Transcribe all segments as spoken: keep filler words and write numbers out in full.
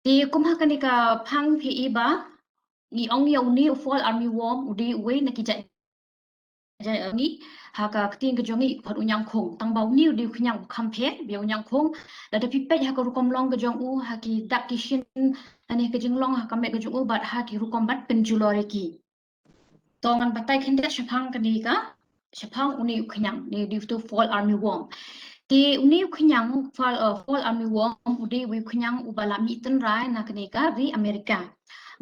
Te kum ha kane ka phang phi i ba ngi ong ïa une u fall armyworm u dei uwei na ki jait, jait, ngi ha ka ktien ka jong ngi khot u ñiangkhung. Tang ba une u dei u khñiang u kham pher bad u ñiangkhung. Lada phi peit ha ka rukom long ka jong u, ha ki dak ki shin, ha ne ka jinglong, ha ka met ka jong u bad ha ki rukom ban pynjulor ïa ki. To ngan batai khyndiat shaphang kane ka, shaphang une u khñiang, une u dei uto fall armyworm. Te une u khñiang fall, uh, fall armyworm u dei uwei u khñiang uba la mih tynrai na kane ka ri America.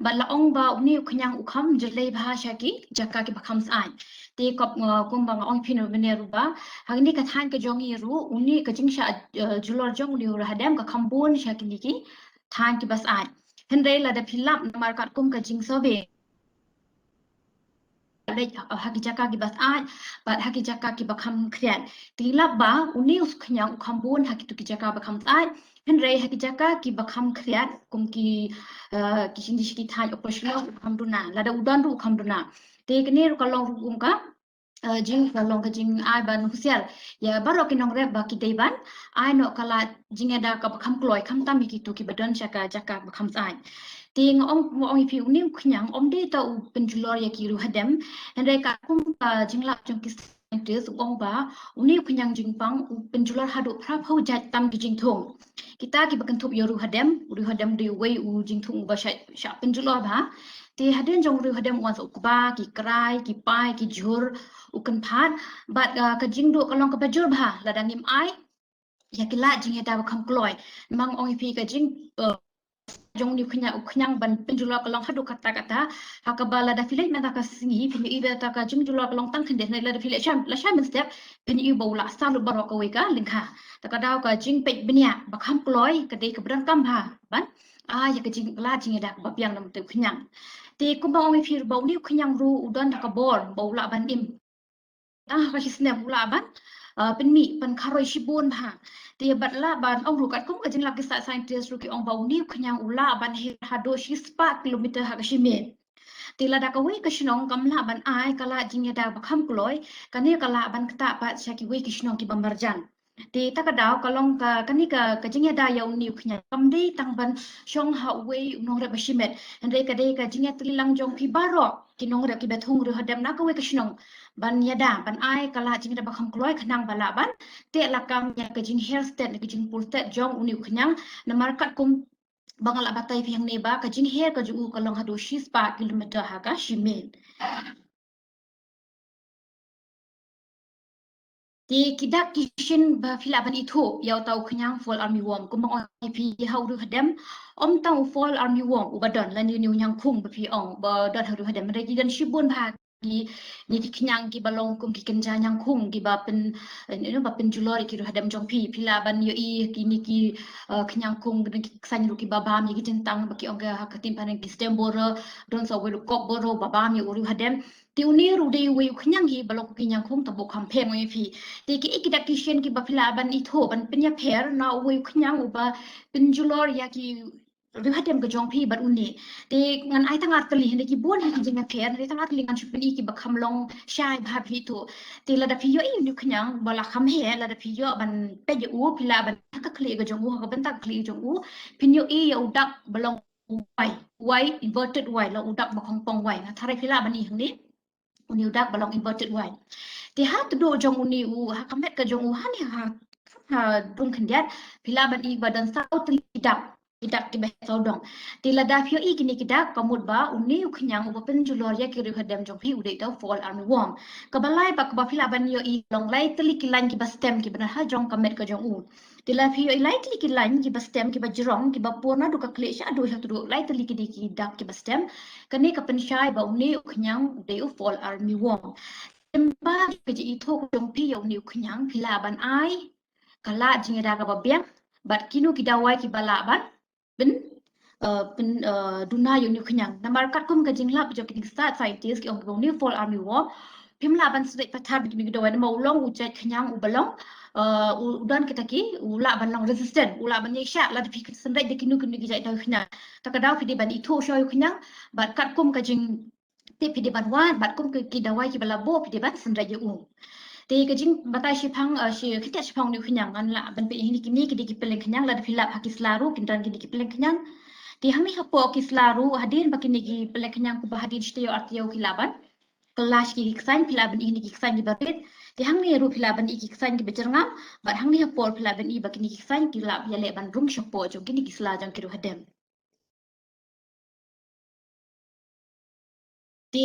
Bad la ong ba une u khñiang u kham jlei bha sha ki jaka kiba kham syaid. Te kop, uh, kumba nga ong phi mynne ruh ba ha kane ka thaiñ ka jong ngi ruh une ka jingshah, uh, julor jong une u riewhadem ka kham bun sha kine ki thaiñ kiba syaid. Hynrei lada phi lap namar katkum ka jingsurvey leit ha ki jaka kiba syaid bad ha ki jaka kiba kham khriat. Te lap ba une u khñiang u kham bun ha kito ki jaka ba kham syaid. Hynrei ha ki jaka kiba kham khriat kum ki, eh, ki shin, ki thaiñ operational u kham duna. Lada u don ruh u kham duna. Te kane ruh ka long ruh kum ka, eh, jing, ka long ka jingai ban husiar ïa baroh ki nongrep ba ki dei ban ai noh ka lad jingïada kaba kham kloi khamtam ïa kito kiba don sha ka jaka ba kham syaid. Te nga ong, nga ong ïa phi une u khñiang ym dei tang u pynjulor ïa ki riewhadem. Hynrei katkum ka jinglap jong ki scientist u ong ba une u khñiang jingpang u pynjulor haduh phra phew jait tam ki jingthung. Kita kiba kynthup ïa u riewhadem, u riewhadem dei uwei u jingthung uba shah, shah pynjulor bha. Te hadien jong u riewhadem u wan sa u kba, ki krai, ki pai, ki jhur, u kynphad. Bad, ah, ka jingduh ka long kaba jur bha lada ngim ai ïa ki lad jingïada ba kham kloi. Namar ong ïa phi ka jing, eh, jong une u khñiang, u khñiang ban pynjulor ka long haduh katta katta. Ha kaba lada phi leit mynta ka sngi phin ïohi ba ka jingjulor ka long tang khyndiat, hynrei lada phi leit shai, la shai mynstep phin ïohi ba u la sah lut baroh kawei ka lyngkha. Te ka daw ka jingpeit bniah ba kham kloi ka dei kaba donkam bha ban ai ïa ka jing, lad jingïada kaba biang na uto u khñiang. Te kumba ong ïa phi ruh ba une u khñiang ruh u don da ka bor ba u lah ban im tang ha ka shi snem, u lah ban, ah, pynmih, pynkharoi shibun bha. Te bad lah ban ong ruh katkum ka jinglap ki scientist ruh ki ong ba une u khñiang u lah ban her haduh shispah kilometer ha ka shi miet. Te lada kawei ka shnong kam lah ban ai ka lad jingïada ba kham kloi, kane ka lah ban ktah pat sha kiwei ki shnong kiba marjan. Te ta ka daw ka long ka, kane ka, ka jingïada ïa une u khñiang kam dei tang ban shong ha uwei u nongrep ba shimet. Hynrei ka dei ka jingïatylli lang jong phi baroh ki nongrep kiba thung riewhadem na kawei ka shnong ban ïada, ban ai ka lad jingïada ba kham kloi khnang ba lah ban teh lakam ïa ka jingher stet ne ka jingpur stet jong une u khñiang. Namar katkum ba nga la batai phi hangne ba ka jingher ka jong u ka long haduh shispah kilometer ha ka shi miet. Te ki dak ki shin ba phi lah ban ithuh ïa uta u khñiang fall armyworm, kumba ong ïa phi ha u riewhadem, ym tang u fall armyworm uba don, lane une u ñiangkhung ba phi ong ba don ha u riewhadem, hynrei ki don shibun bha ki, ne ki khñiang kiba long kum ki kynja ñiangkhung kiba pyn, eh, you know, ba pynjulor ïa ki riewhadem jong phi. Phi lah ban ïohi kine ki, eh, khñiang khung, kine ki ksein ruh kiba bam ïa ki jingtang ba ki ong ka ha ka ktien phareng ki stem borer, don sa uwei ruh kop borer ba bam ïa u riewhadem. Te une ruh u dei uwei u khñiang hi ba long kum ki ñiangkhung, tang ba u kham pher, ong ïa phi. Te kiei ki dak ki shin kiba phi lah ban ithuh ban pynïapher na uwei u khñiang uba pynjulor ïa ki riewhadem ka jong phi bad une. Te ngan ai tang artylli, hynrei ki bun hi ki jingïapher, hynrei tang artylli ngan shu pyni kiba kham long shai bha phi ithuh. Te lada phi ïohi une u khñiang ba la kham heh, lada phi ïoh ban peit ïa u, phi lah ban, ha ka khlieh ka jong u, ha ka bynta ka khlieh ka jong u phin ïohi ïa u dak ba long Y, Y, inverted Y, long u dak ba khongpong Y. Nga tharai phi lah ban i hangne. Une u dak ba long inverted Y. Te ha tdong jong une u, ha ka met ka jong u, ha ne ha, ha dung khyndiat, phi lah ban i ba don saw tylli ki dak, ki dak kiba heh sawdong. Te lada phi ïohi kine ki dak, ka mut ba une u khñiang uba pynjulor ïa ki riewhadem jong phi u dei uta u fall armyworm. Kaba lai pat kaba phi lah ban ïohi long lai tylli ki lain kiba stem kiba don ha jong ka met ka jong u. Te lada phi ïohi lai tylli ki lain kiba stem kiba jrong kiba pur naduh ka khlieh shaduh sha tdong, lai tylli kine ki dak kiba stem. Kane ka pynshai ba une u khñiang u dei u fall armyworm. Te ba ka jingithuh ka jong phi ïa une u khñiang phi lah ban ai ka lad jingïada kaba biang bad kino ki dawai kiba lah ban pyn, eh, pyn, eh, duna ïa une u khñiang. Namar katkum ka jinglap jong kine ki scientist ki ong ba une u fall armyworm phim lah ban sdang pathar bad kine ki dawai namar u long u jait khñiang uba long, eh, u, u don kita ki, u lah ban long resistant, u lah ban ïaishah lada phi sdang da kino kino ki jait dawai khñiang. Ta ka daw phi dei ban ithuh shuwa ïa u khñiang bad katkum ka jing tip phi dei ban wad bad kum ki, ki dawai kiba la buh phi dei ban synreit ïa u. Te ka jingbatai shiphang, eh, shi, khyndiat shiphang une u khñiang, ngan lah ban pyni kine ki dei ki pylleng khñiang, lada phi lap ha ki sla ruh kin don kine ki pylleng khñiang. Te hangne hapoh ki sla ruh hadien ba kine ki pylleng khñiang kumba hadien shi taïew ar taïew ki lah ban kylla sha ki ksaiñ, phi lah ban i kine ki ksaiñ kiba rit. Te hangne ruh phi lah ban i ki ksaiñ kiba jyrngam bad hangne hapoh phi lah ban i ba kine ki ksaiñ ki lah ïaleh ban rung shapoh jong kine ki sla jong ki riewhadem. Te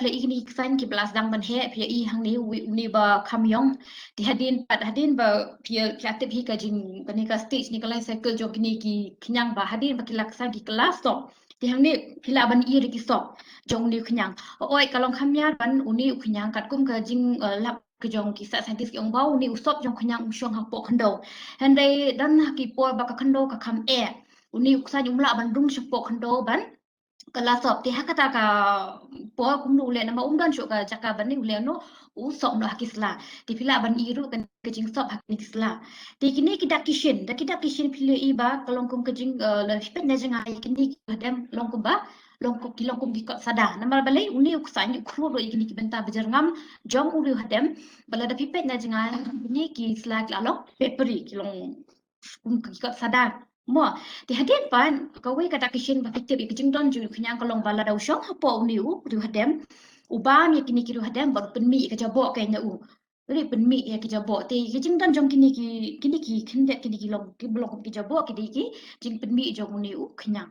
phi la i kine ki ksaiñ kiba la sdang ban heh, phi ïa i hangne u, une ba kham ïong. Te hadien pat, hadien ba phi ïa, phi ïa tip hi ka jing, kane ka stage ne ka life cycle jong kine ki khñiang ba hadien ba ki la ksaiñ ki kylla sop. Te hangne phi lah ban i ruh ki sop jong une u khñiang. Hooid ka long kham ïar ban une u khñiang katkum ka jing, eh, lap ka jong ki scientist ki ong ba une u sop jong khñiang u shong hapoh khyndew. Hynrei don ha ki por ba ka khyndew ka kham eh, une u ksaiñ um lah ban rung shapoh khyndew ban kylla sop. Te ha kata ka por kumno u leh, namar um don shuh ka jaka ban ne, u leh noh, u sop noh ha ki sla. Te phi lah ban i ruh ka, ka jingsop ha kine ki sla. Te kine ki dak ki shin, da ki dak ki shin phi la i ba ka long kum ka jing, eh, lada phi peit na jngai kine ki riewhadem long kumba, long kum, ki long kum ki kot sada. Namar balei? Une u ksaiñ u khlur ruh ïa kine ki bynta ba jyrngam jong u riewhadem. Ba lada phi peit na jngai kine ki sla ki la long papery, ki long kum ki kot sada. Mo, te hadien pat kawei ka dak ki shin ba phi tip ïa ka jingdon jong u khñiang ka long ba lada u shong hapoh une u riewhadem, u bam ïa kine ki riewhadem bad u pynmih ïa ka jaboh ka ïa u. Ri pynmih ïa ki jaboh. Te ki jingdon jong kine ki, kine ki khyndiat, kine ki long, kiba long ki jaboh, ki dei ki jingpynmih jong une u khñiang.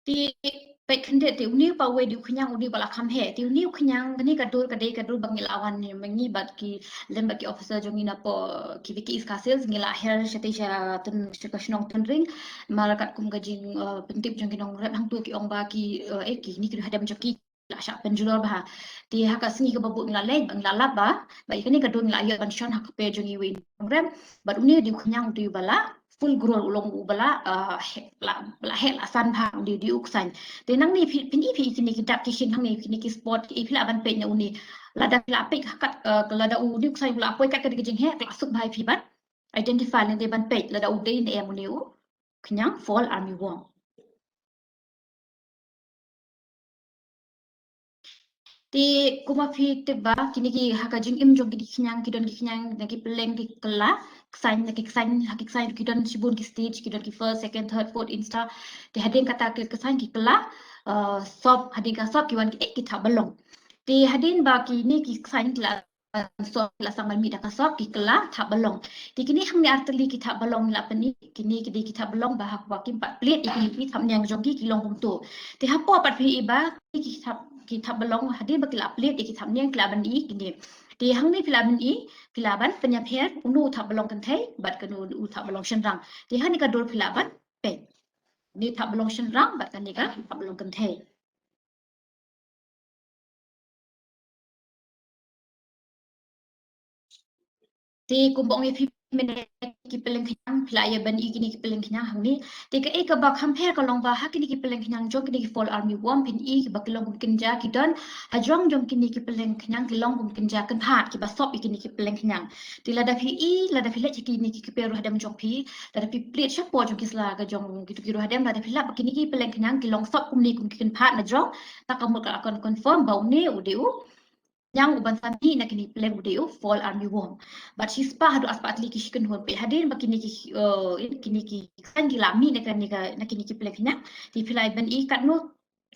Te peit khyndiat, te une u pawei dei u khñiang une ba la kham heh. Te une u khñiang, kane ka dur ka dei ka dur ba ngi la wan ne ma ngi bad ki, lem bad ki officer jong ngi napoh ki Vicky East Castles, ngi la her shatei sha Tyn, sha ka shnong Tynring. Namar katkum ka jing, eh, pyntip jong ki nongrep hangto ki ong ba ki, eh, eh, kine ki riewhadem jong ki la shah pynjulor bha. Te ha ka sngi kaba bud ngi la leit, ba ngi la lap ba, ba ïa kane ka dur ngi la ïoh ban shon ha kper jong iwei i nongrep. Bad une u dei u khñiang u dei uba la full grown, u long uba la, ah, heh, la, la heh la san bha, u dei, u dei u ksaiñ. Te nangne phi, phin i phi kine ki dak ki shin hangne, kine ki spot, ki i phi lah ban peit na une. Lada phi la peit ha kat, eh, lada une u ksaiñ u la poi kat ka dei ka jingheh, ka la suk bha ïa phi ban identify lane ban peit lada u dei ne em une u khñiang fall armyworm. Te kumba phi tip ba kine ki ha ka jingim jong kine ki khñiang ki don ki khñiang na ki pylleng ki kylla ksaiñ, na ki ksaiñ, ha ki ksaiñ ki don shibun ki stage, ki don ki first, second, third, fourth, insta. Te hadien kata ki ksaiñ ki kylla, uh, sop, hadien ka sop ki wan ki, eh, ki thap balong. Te hadien ba kine ki ksaiñ ki la sop, la sdang ban mih da ka sop, ki kylla thap balong. Te kine hangne ar tylli ki thap balong la pyni, kine ki dei ki thap balong ba ha kaba kim pat plied ïa kine ki thapniang jong ki, ki long kumto. Te hapoh pat phi i ba kine ki thap, ki thap balong hadien ba ki la plied ïa ki thapniang ki la ban i kine. Te hangne phi la ban i, phi la ban pynïapher, uno u thap balong kynthei bad kano u thap balong shynrang. Te hangne ka dur phi la ban peit. Une u thap balong shynrang bad kane ka thap balong kynthei. Te kumba ong ïa phi mynne ki pylleng khñiang, phi la ïa ban i kine ki pylleng khñiang hangne. Te kaei kaba kham pher ka long ba ha kine ki pylleng khñiang jong kine ki fall armyworm phin i kiba ki long kum kynja ki don hajrong jong kine ki pylleng khñiang ki long kum kynja kynphad kiba sop ïa kine ki pylleng khñiang. Te lada phi i, lada phi leit ha kine ki kper riewhadem jong phi, lada phi plied shapoh jong ki sla ka jong kito ki riewhadem, lada phi lap ba kine ki pylleng khñiang ki long sop kumne kum ki kynphad najrong, ta ka mut ka la kon confirm ba une u dei u khñiang uban sa mih na kine ki pylleng u dei u fall armyworm. Bad shispah haduh arspah tylli ki shi kynhun, peit hadien ba kine ki, eh, kine ki ksaiñ ki la mih na kane ka, na kine ki pylleng khñiang, te phi la ban i katno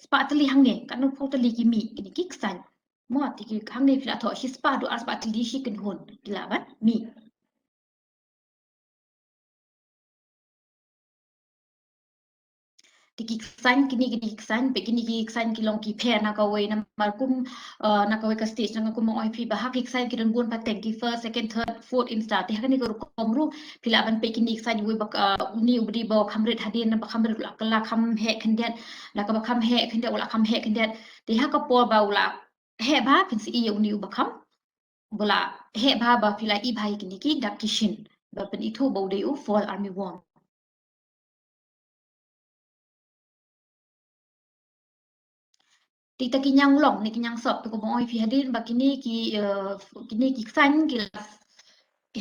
spah tylli hangne, katno phew tylli ki mih kine ki ksaiñ. Mo, te ki hangne phi la thoh shispah haduh arspah tylli shi kynhun ki la ban mih. Te ki ksaiñ kine, kine ki ksaiñ, peit kine ki ksaiñ ki long ki pher na kawei namar kum, eh, na kawei ka stage, na kum ong ïa phi ba ha ki ksaiñ ki don bun pateng, ki first, second, third, fourth, insta. Te ha kane ka rukom ruh phi lah ban peit kine ki ksaiñ, uwei ba, eh, une u ba dei ba kham rit hadien, ba kham rit u la, la kham heh khyndiat, la kaba kham heh khyndiat u la kham heh khyndiat. Te ha ka por ba u la heh bha phin sa i ïa une u ba kham, ba la heh bha, ba phi la i bha ïa kine ki dak ki shin ba pynithuh ba u dei u fall armyworm. Te ita ki ñiang long ne ki ñiang sop, te kumba ong ïa phi hadien ba kine ki, eh, kine ki ksaiñ ki la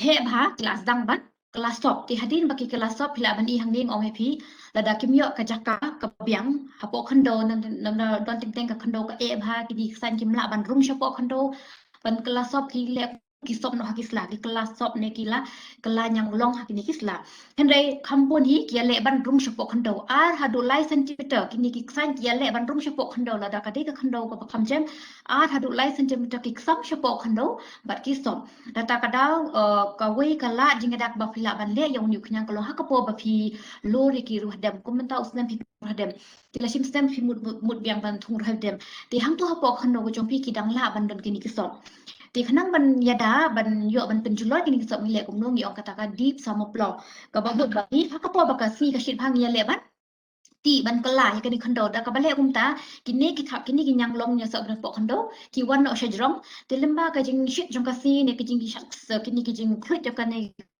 heh bha, ki la sdang ban kylla sop. Te hadien ba ki kylla sop phi lah ban i hangne, nga ong ïa phi, lada kim ïoh ka jaka kaba biang hapoh khyndew, namar don teng teng ka khyndew ka eh bha, kine ki ksain kim lah ban rung shapoh khyndew ban kylla sop, ki leh ki sop noh ha ki sla, ki kylla sop ne ki la kylla ñianglong ha kine ki sla. Hynrei kham bun hi ki ïaleh ban rung shapoh khyndew, ar haduh lai centimeter kine ki ksain ki ïaleh ban rung shapoh khyndew, lada ka dei ka khyndew kaba kham jem, ar haduh lai centimeter ki ksam shapoh khyndew bad ki sop. Kata ka daw, eh, kawei ka lad jingïada kaba phi lah ban leh ïa une u khñiang ka long ha ka por ba phi lur ïa ki riewhadem, kum mynta u snem phi riewhadem. Te la shim snem phi mut, mut, mut biang ban thung riewhadem. Te hangto hapoh khyndew ka jong phi ki dang lah ban don kine ki sop. Te khnang ban ïada, ban ïoh ban pynjulor kine ki sop, ngi leh kumno, ngi ong kata ka deep summer plough. Kaba mut ba ngi ha ka por ba ka sngi ka shit bha ngi ïaleh ban tih ban kylla ïa kane khyndew. Da kaba leh kumta, kine ki thap, kine ki ñianglong ñiasoh ban hapoh khyndew ki wan noh sha jrong. Te lyngba ka jingshit jong ka sngi ne ka jingshak, kine ki jingkhluit jong kane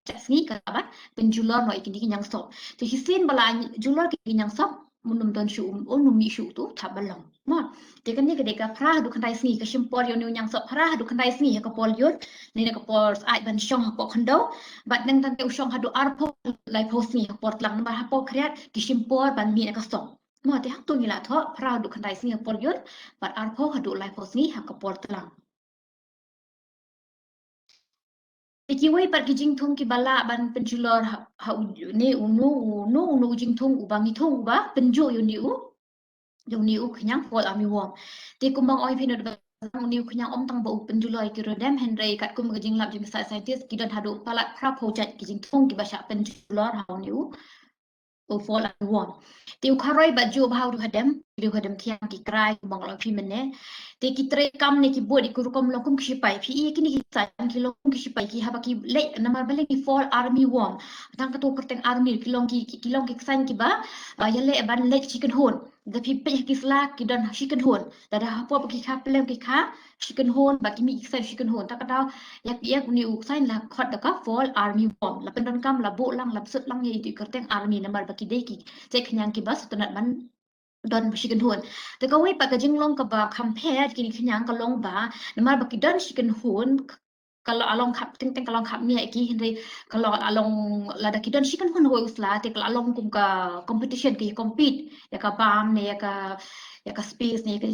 ka sngi ka lah ban pynjulor noh ïa kine ki ñiangsop. Te shisien ba la julor kine ki ñiangsop, mynnym don shuh, um, mynnym mih shuh uto u thap ba long. Mo, te kane ka dei ka phra haduh khyndai sngi, ka shim por ïa une u ñiangsop phra haduh khyndai sngi ha ka por lyiur, ne ka por syaid ban shong hapoh khyndew. Bad nangta te u shong haduh arphew laiphew sngi ha ka por tlang, namar hapoh khriat ki shim por ban mih na ka sop. Mo, te hangto ngi la thoh phra haduh khyndai sngi ha ka por lyiur, bad arphew haduh laiphew sngi ha ka por tlang. Te kiwei pat ki jingthung kiba lah ban pynjulor ha, ha u, ne uno, uno, uno u jingthung uba ngi thung uba pynjuh ïa une u, ïa une u khñiang fall army worm. Te kumba nga ong ïa phi, une u khñiang ym tang ba u pynjulor ïa ki riewhadem, hynrei katkum ka jinglap jong ki scientist ki don haduh palat phraphew jait ki jingthung kiba shah pynjulor ha une u u fall army worm. Te u kharoi bad juh bha u riewhadem, riewhadem thiang ki krai kumba nga la ong ïa phi mynne. Te ki trei kam ne ki bud ïa ki rukom long kum ki shipai. Phi i kine ki ksain ki long kum ki shipai, ki haba ki leit, namar balei ki fall army worm. Tang kato kyrteng army, ki long ki, ki, ki long ki ksain kiba, ah, ïaleh ban leit shi kynhun. Da phi peit ha ki sla ki don shi kynhun. Lada hapoh ba ki kha pynlem ki kha shi kynhun, ba ki mih ki ksain shi kynhun. Ta ka daw ïa, ïa une u ksain la khot da ka fall army worm. La pyndonkam, la buh lang, la bsut lang ïa itu i kyrteng army, namar ba ki dei ki jait khñiang kiba sngewtynnat ban don shi kynhun. Te kawei pat ka jinglong kaba kham pher kine ki khñiang ka long ba, namar ba ki don shi kynhun, ka la long khap, teng teng ka long khapngiah ïa ki, hynrei ka la, la long, lada ki don shi kynhun ha uwei u sla, te ka la long kum ka competition, ki compete ïa ka bam ne ïa ka, ïa ka space ne ïa ka,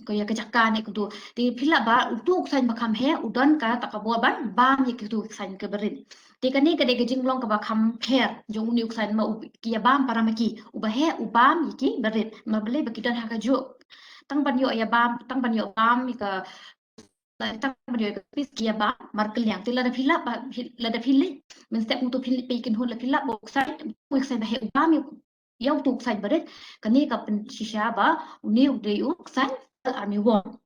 ka, ïa ka jaka ne kumto. Te phi lah ba uto u ksain ba kham heh u don kata ka bor ban bam ïa kito ki ksain kiba rit. Te kane ka dei ka jinglong kaba kham pher jong une u ksain, namar u, ki ïa bam para ma ki, uba heh u bam ïa kiba rit. Namar balei? Ba ki don ha kajuh. Tang ban ïoh ïa bam, tang ban ïoh bam ïa ka, tang ban ïoh ïa ka space ki ïa bam markylliang. Te lada phi lah ba, lada phi leit mynstep, kumto phi leit peit kynhun, la phi lah ba u ksain, u ksain ba heh u bam ïa, ïa uto u ksain ba rit, kane ka pynshisha ba une u dei u ksain fall army worm.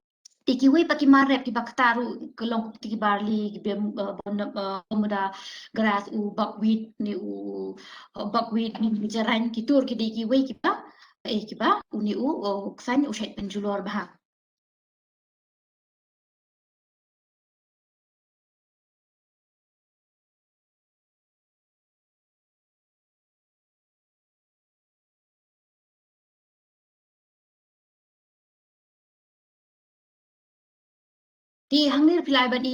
Te kiwei pat ki mar rep kiba ktah ruh ka long kum ki barley, ki bem, eh, bem, eh, bermuda grass, u buckwheat ne u, eh, buckwheat ne u jarain, kito ruh ki dei kiwei kiba, eh, kiba une u, eh, ksain u shait pynjulor bha. Te hangne phi lah ban i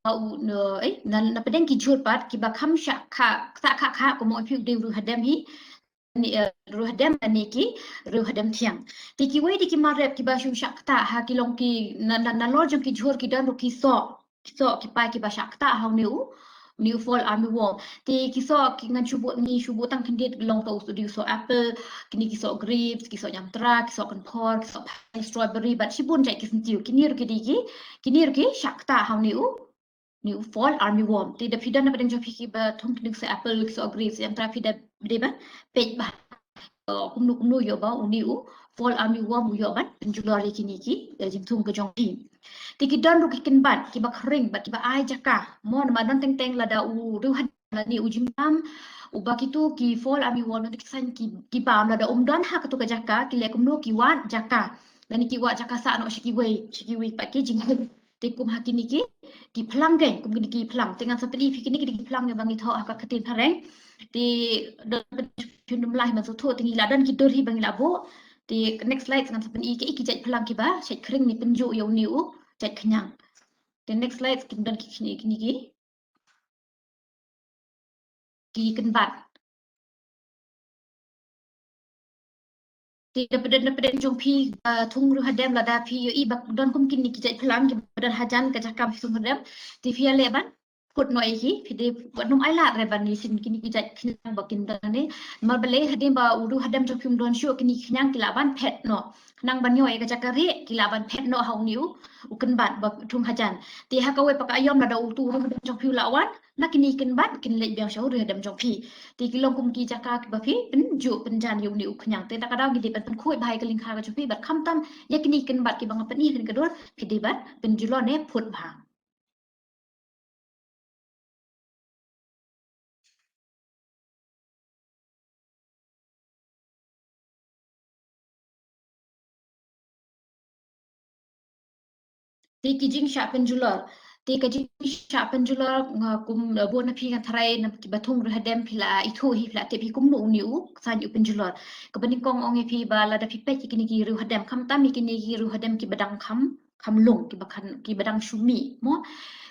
ba u, no, eh, na, na pdeng ki jhur pat kiba kham shah kha, ktah kha kha, kumba ong ïa phi, u dei u riewhadem hi, ne, eh, riewhadem ne ki riewhadem thiang. Te kiwei de ki mar rep kiba shu shah ktah ha ki long ki, na, na, nalor jong ki jhur ki don ruh ki soh, ki soh ki pai kiba shah ktah ha une u, une u fall army worm. Te ki soh ki ngan shu buh, ngi shu buh tang khyndiat, long ta u, u soh apple, kine ki soh grapes, ki soh ñiamtra, ki soh kynphor, ki soh phai, strawberry, bad shibun jait ki syntiew. Kine ruh ki dei ki, kine ruh ki shah ktah ha une u, une u fall army worm. Te da phi don na pdeng jong phi kiba thung kine ki soh apple, ki soh grapes, ñiamtra, phi da dei ban peit bha, eh, kumno kumno ïoh ba une u fall army worm u ïoh ban pynjulor ïa kine ki, eh, jingthung ka jong phi. Te ki don ruh ki kynbat kiba khring bad kiba ai jaka. Mo, namar don teng teng lada u riewhadem lane u jingbam uba kito ki fall army worm lane ki ksain ki, ki bam, lada um don ha kato ka jaka, ki leh kumno? Ki wad jaka. Lane ki wad jaka sah noh sha kiwei, sha kiwei pat ki jingkhring. Te kum ha kine ki, ki phlang keiñ, kum kine ki phlang. Te ngan sa pyni phi kine ki dei ki phlang ïa ba ngi thoh ha ka ktien phareng. Te don phi nym lah ban sngewthuh, te ngi la don ki dur hi ba ngi la buh. Te next slide ngan sa pyni ki, ki jait phlang kiba shait khring ne pynjuh ïa une u jait khñiang. Te next slide kin don ki kine, kine ki. ki kynbat. Te da pdeng, da pdeng jong phi, uh, thung riewhadem lada phi ïohi ba don kum kine ki jait phlang kiba don hajan ka jaka phi thung riewhadem. Te phi ïaleh ban phut noh ïa ki, phi dei ban ym ailad re ban ïashem kine ki jait khñiang ba kin don ne. Namar balei hadien ba u riewhadem jong phi um don shuh kine ki khñiang ki lah ban phet noh. Khnang ban ïoh ïa ka jaka rieh ki lah ban phet noh ha une u, u kynbat ba thung hajan. Te ha kawei pat ka aïom lada utu u riewhadem jong phi u la wan, na kine ki kynbat kin leit biang sha u riewhadem jong phi. Te ki long kum ki jaka kiba phi pynjuh pynjan ïa une u khñiang. Te na kata ka daw ngi dei ban pynkhuid bha ïa ka lyngkha ka jong phi bad khamtam ïa kine ki kynbat kiba nga pyni ha kane ka dur phi dei ban pynjulor ne phut bha. Te ki jingshah pynjulor. Te ka jingshah pynjulor nga kum, eh, bun na phi ngan tharai na kiba thung riewhadem phi la ithuh hi phi la tip hi kumno une u ksain u pynjulor. Kaba nyngkong ong ïa phi ba lada phi peit ïa kine ki riewhadem khamtam ïa kine ki riewhadem kiba dang kham, kham lung kiba khan, kiba dang shu mih mo.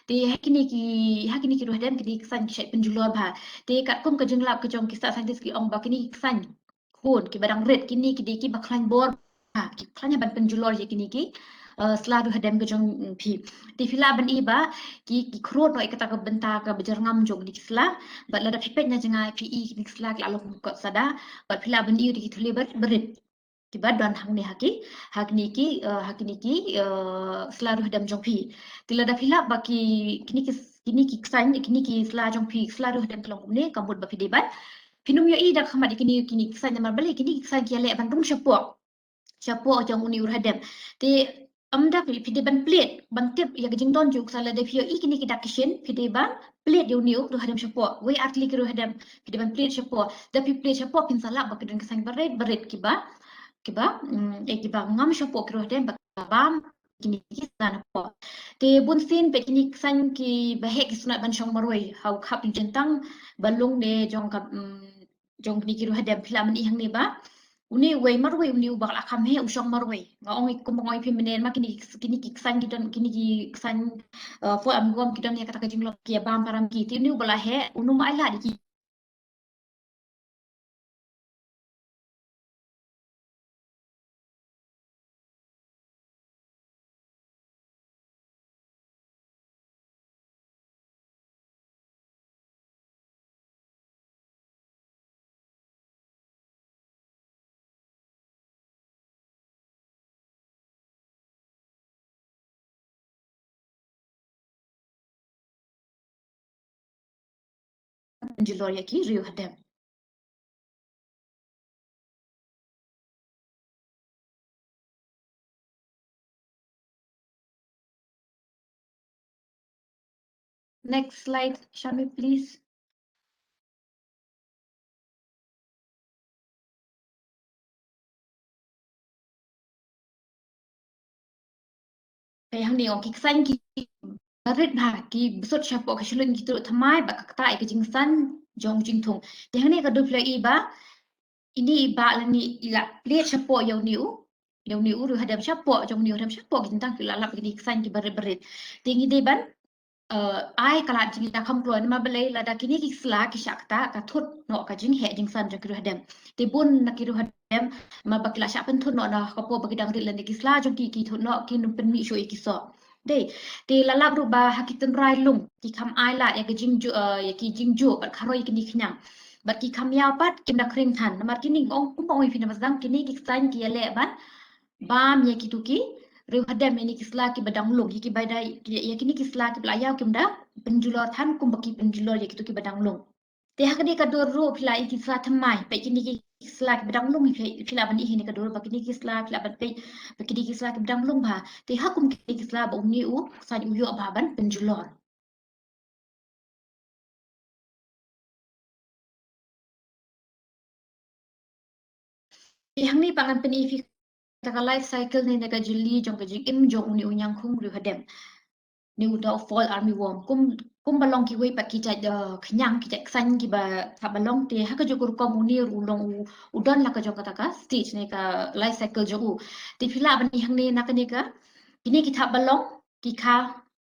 Te ha kine ki, ha kine ki riewhadem kine ki ksain ki shah pynjulor bha. Te katkum ka jinglap ka jong ki sla scientist ki ong ba kine ki ksain khun kiba dang rit kine ki dei kiba khlaiñ bor. Ha, ki khlaiñ ban pynjulor ïa kine ki, eh, sla riewhadem ka jong, mm, phi. Te phi lah ban i ba ki, ki khrud noh ïa kata ka bynta kaba jyrngam jong kine ki sla. Bad lada phi peit na jngai phi i kine ki sla ki la long kot sada. Bad phi lah ban i ïa ki thuli barit barit kiba don hangne ha ki, ha kine ki, eh, ha kine ki, eh, sla riewhadem jong phi. Te lada phi lap ba ki, kine ki, kine ki ksain, kine ki sla jong phi, sla riewhadem ki long kumne, ka mut ba phi dei ban phin ym ïohi da khmat ïa kine, kine ki ksain namar balei kine ki ksain ki ïaleh ban rung shapoh. Shapoh jong une u riewhadem. Te ym da phi, phi dei ban plied, ban tip ïa ka jingdon jong u ksain lada phi ïohi kine ki dak ki shin, phi dei ban plied ïa une u riewhadem shapoh. Wei ar tylli ki riewhadem, phi dei ban plied shapoh. Da phi plied shapoh phin sa lap ba ki don ki ksain barit barit kiba, kiba, mm, eh, kiba ngam shapoh ki riewhadem ba kiba bam kine ki sla napoh. Te bun sien peit kine ki ksain kiba heh ki sngewtynnat ban shong marwei ha u khap jingtang ba lung ne jong ka, mm, jong kine ki riewhadem phi lah ban i hangne ba une uwei marwei une uba la kham heh u shong marwei. Nga ong ïa kumba nga ong ïa phi mynne ma kine ki, kine ki ksain ki don, kine ki ksain, eh, fall armyworm ki don ïa kata ka jinglong ki ïa bam param ki. Te une uba la heh un ym ailad ïa ki. Pynjulor ïa ki riewhadem. Next slide, Shami, please. Te hangne ong ki ksain ki barit bha ki bsut shapoh ka shlun ki truk thymmai bad ka ktah ïa ka jingsan jong jingthung. Te hangne ka dur phi la i ba ini i bah lane i la plied shapoh ïa une u, ïa une u riewhadem shapoh jong une u riewhadem shapoh ki jingtang ki la lap kine ki ksain ki barit barit. Te ngi dei ban, eh, ai ka lad jingïakham kloi namar balei lada kine ki sla ki shah ktah ka thut noh ka jingheh jingsan jong ki riewhadem. Te bun na ki riewhadem namar ba ki la shah pynthut noh na ka por ba ki dang rit lane ki sla jong ki ki thut noh kin ym pynmih shuh ïa ki soh. Dei, te la lap ruh ba ha ki tynrai lung ki kham ai lad ïa ka jingjuh, eh, ïa ki jingjuh bad kharoi ïa kine ki khñiang. Bad ki kham ïaw pat kim da khring than namar kine ong kumba ong ïa phi na ba sdang kine ki ksain ki ïaleh ban bam ïa kitu ki riewhadem ïa kine ki sla kiba dang lung ïa kiba dei ïa kine ki sla kiba la ïaw kim da pynjulor than kumba ki pynjulor ïa kitu kiba dang lung. Te ha kane ka dur ruh phi la i ki sla thymmai peit kine ki sla kiba dang lung phi, phi lah ban i ha kane ka dur ba kine ki sla phi lah ban peit ba kine ki sla kiba dang lung bha. Te ha kum kine ki sla ba une u ksain u ïoh bha ban pynjulor. Te hangne pat ngan pyni ïa phi kata ka life cycle ne na ka jylliew jong ka jingim jong une u ñiangkhung riewhadem. Ne u da u fall armyworm. Kum, kumba long kiwei pat ki jait, eh, khñiang ki jait ksain kiba thap ba long te ha ka jong ka rukom une ruh u long u, u don la ka jong kata ka stage ne ka life cycle jong u. Te phi lah ban i hangne na kane ka kine ki thap ba long ki kha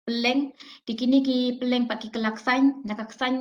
pylleng, te kine ki pylleng pat ki kylla ksain, na ka ksain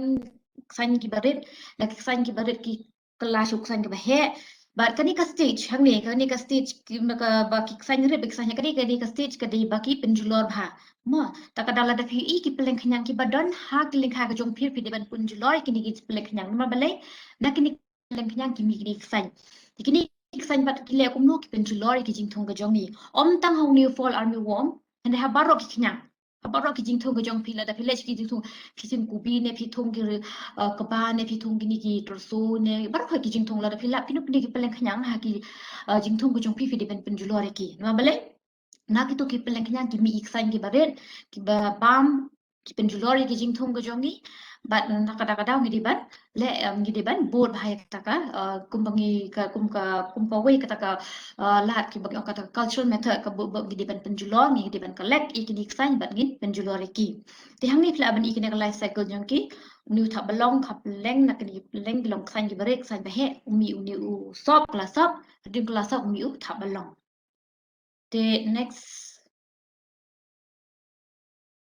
ksain kiba rit, na ki ksain kiba rit ki kylla sha u ksain kaba heh. Bad kane ka stage hangne, kane ka stage ki, ka ba ki ksain rit, ba ki ksain heh, kane, kane ka stage ka dei ba ki pynjulor bha. Mo, ta ka daw lada phi ïohi ki pylleng khñiang kiba don ha ki lyngkha ka jong phi, phi dei ban pynjulor ïa kine ki pylleng khñiang. Namar balei? Na kine ki pylleng khñiang ki mih kine ki ksain. Te kine ki ksain pat ki leh kumno? Ki pynjulor ïa ki jingthung ka jong ngi. Ym tang ha une u fall armyworm, hynrei ha baroh ki khñiang. Ha baroh ki jingthung ka jong phi, lada phi leh ki jingthung, phi thung kubi ne phi thung ki, uh, kba ne phi thung kine ki torso ne, baroh ki jingthung, lada phi lap kino kine ki pylleng khñiang ha ki, uh, jingthung ka jong phi, phi dei ban pynjulor ïa ki. Namar balei? Na kito ki pylleng khñiang ki mih ïa ki ksain kiba rit, kiba bam, ki pynjulor ïa ki jingthung ka jong ngi. Bad na ka daw ka daw ngi dei ban leh, em, ngi dei ban bud bha ïa kata ka, eh, kum ba ngi ka, kum ka, kum kawei kata ka, eh, lad kiba ngi ong kata ka cultural method, ka bud ba ngi dei ban pynjulor, ngi dei ban collect ïa kine ki ksain bad ngin pynjulor ïa ki. Te hangne phi lah ban ïohi kane ka life cycle jong ki. Une u thapballong, ka pylleng, na kine ki pylleng ki long ksain kiba rit, ksain ba heh, u mih une u sop, kylla sop, hadien kylla sop u mih u thapballong. Te next.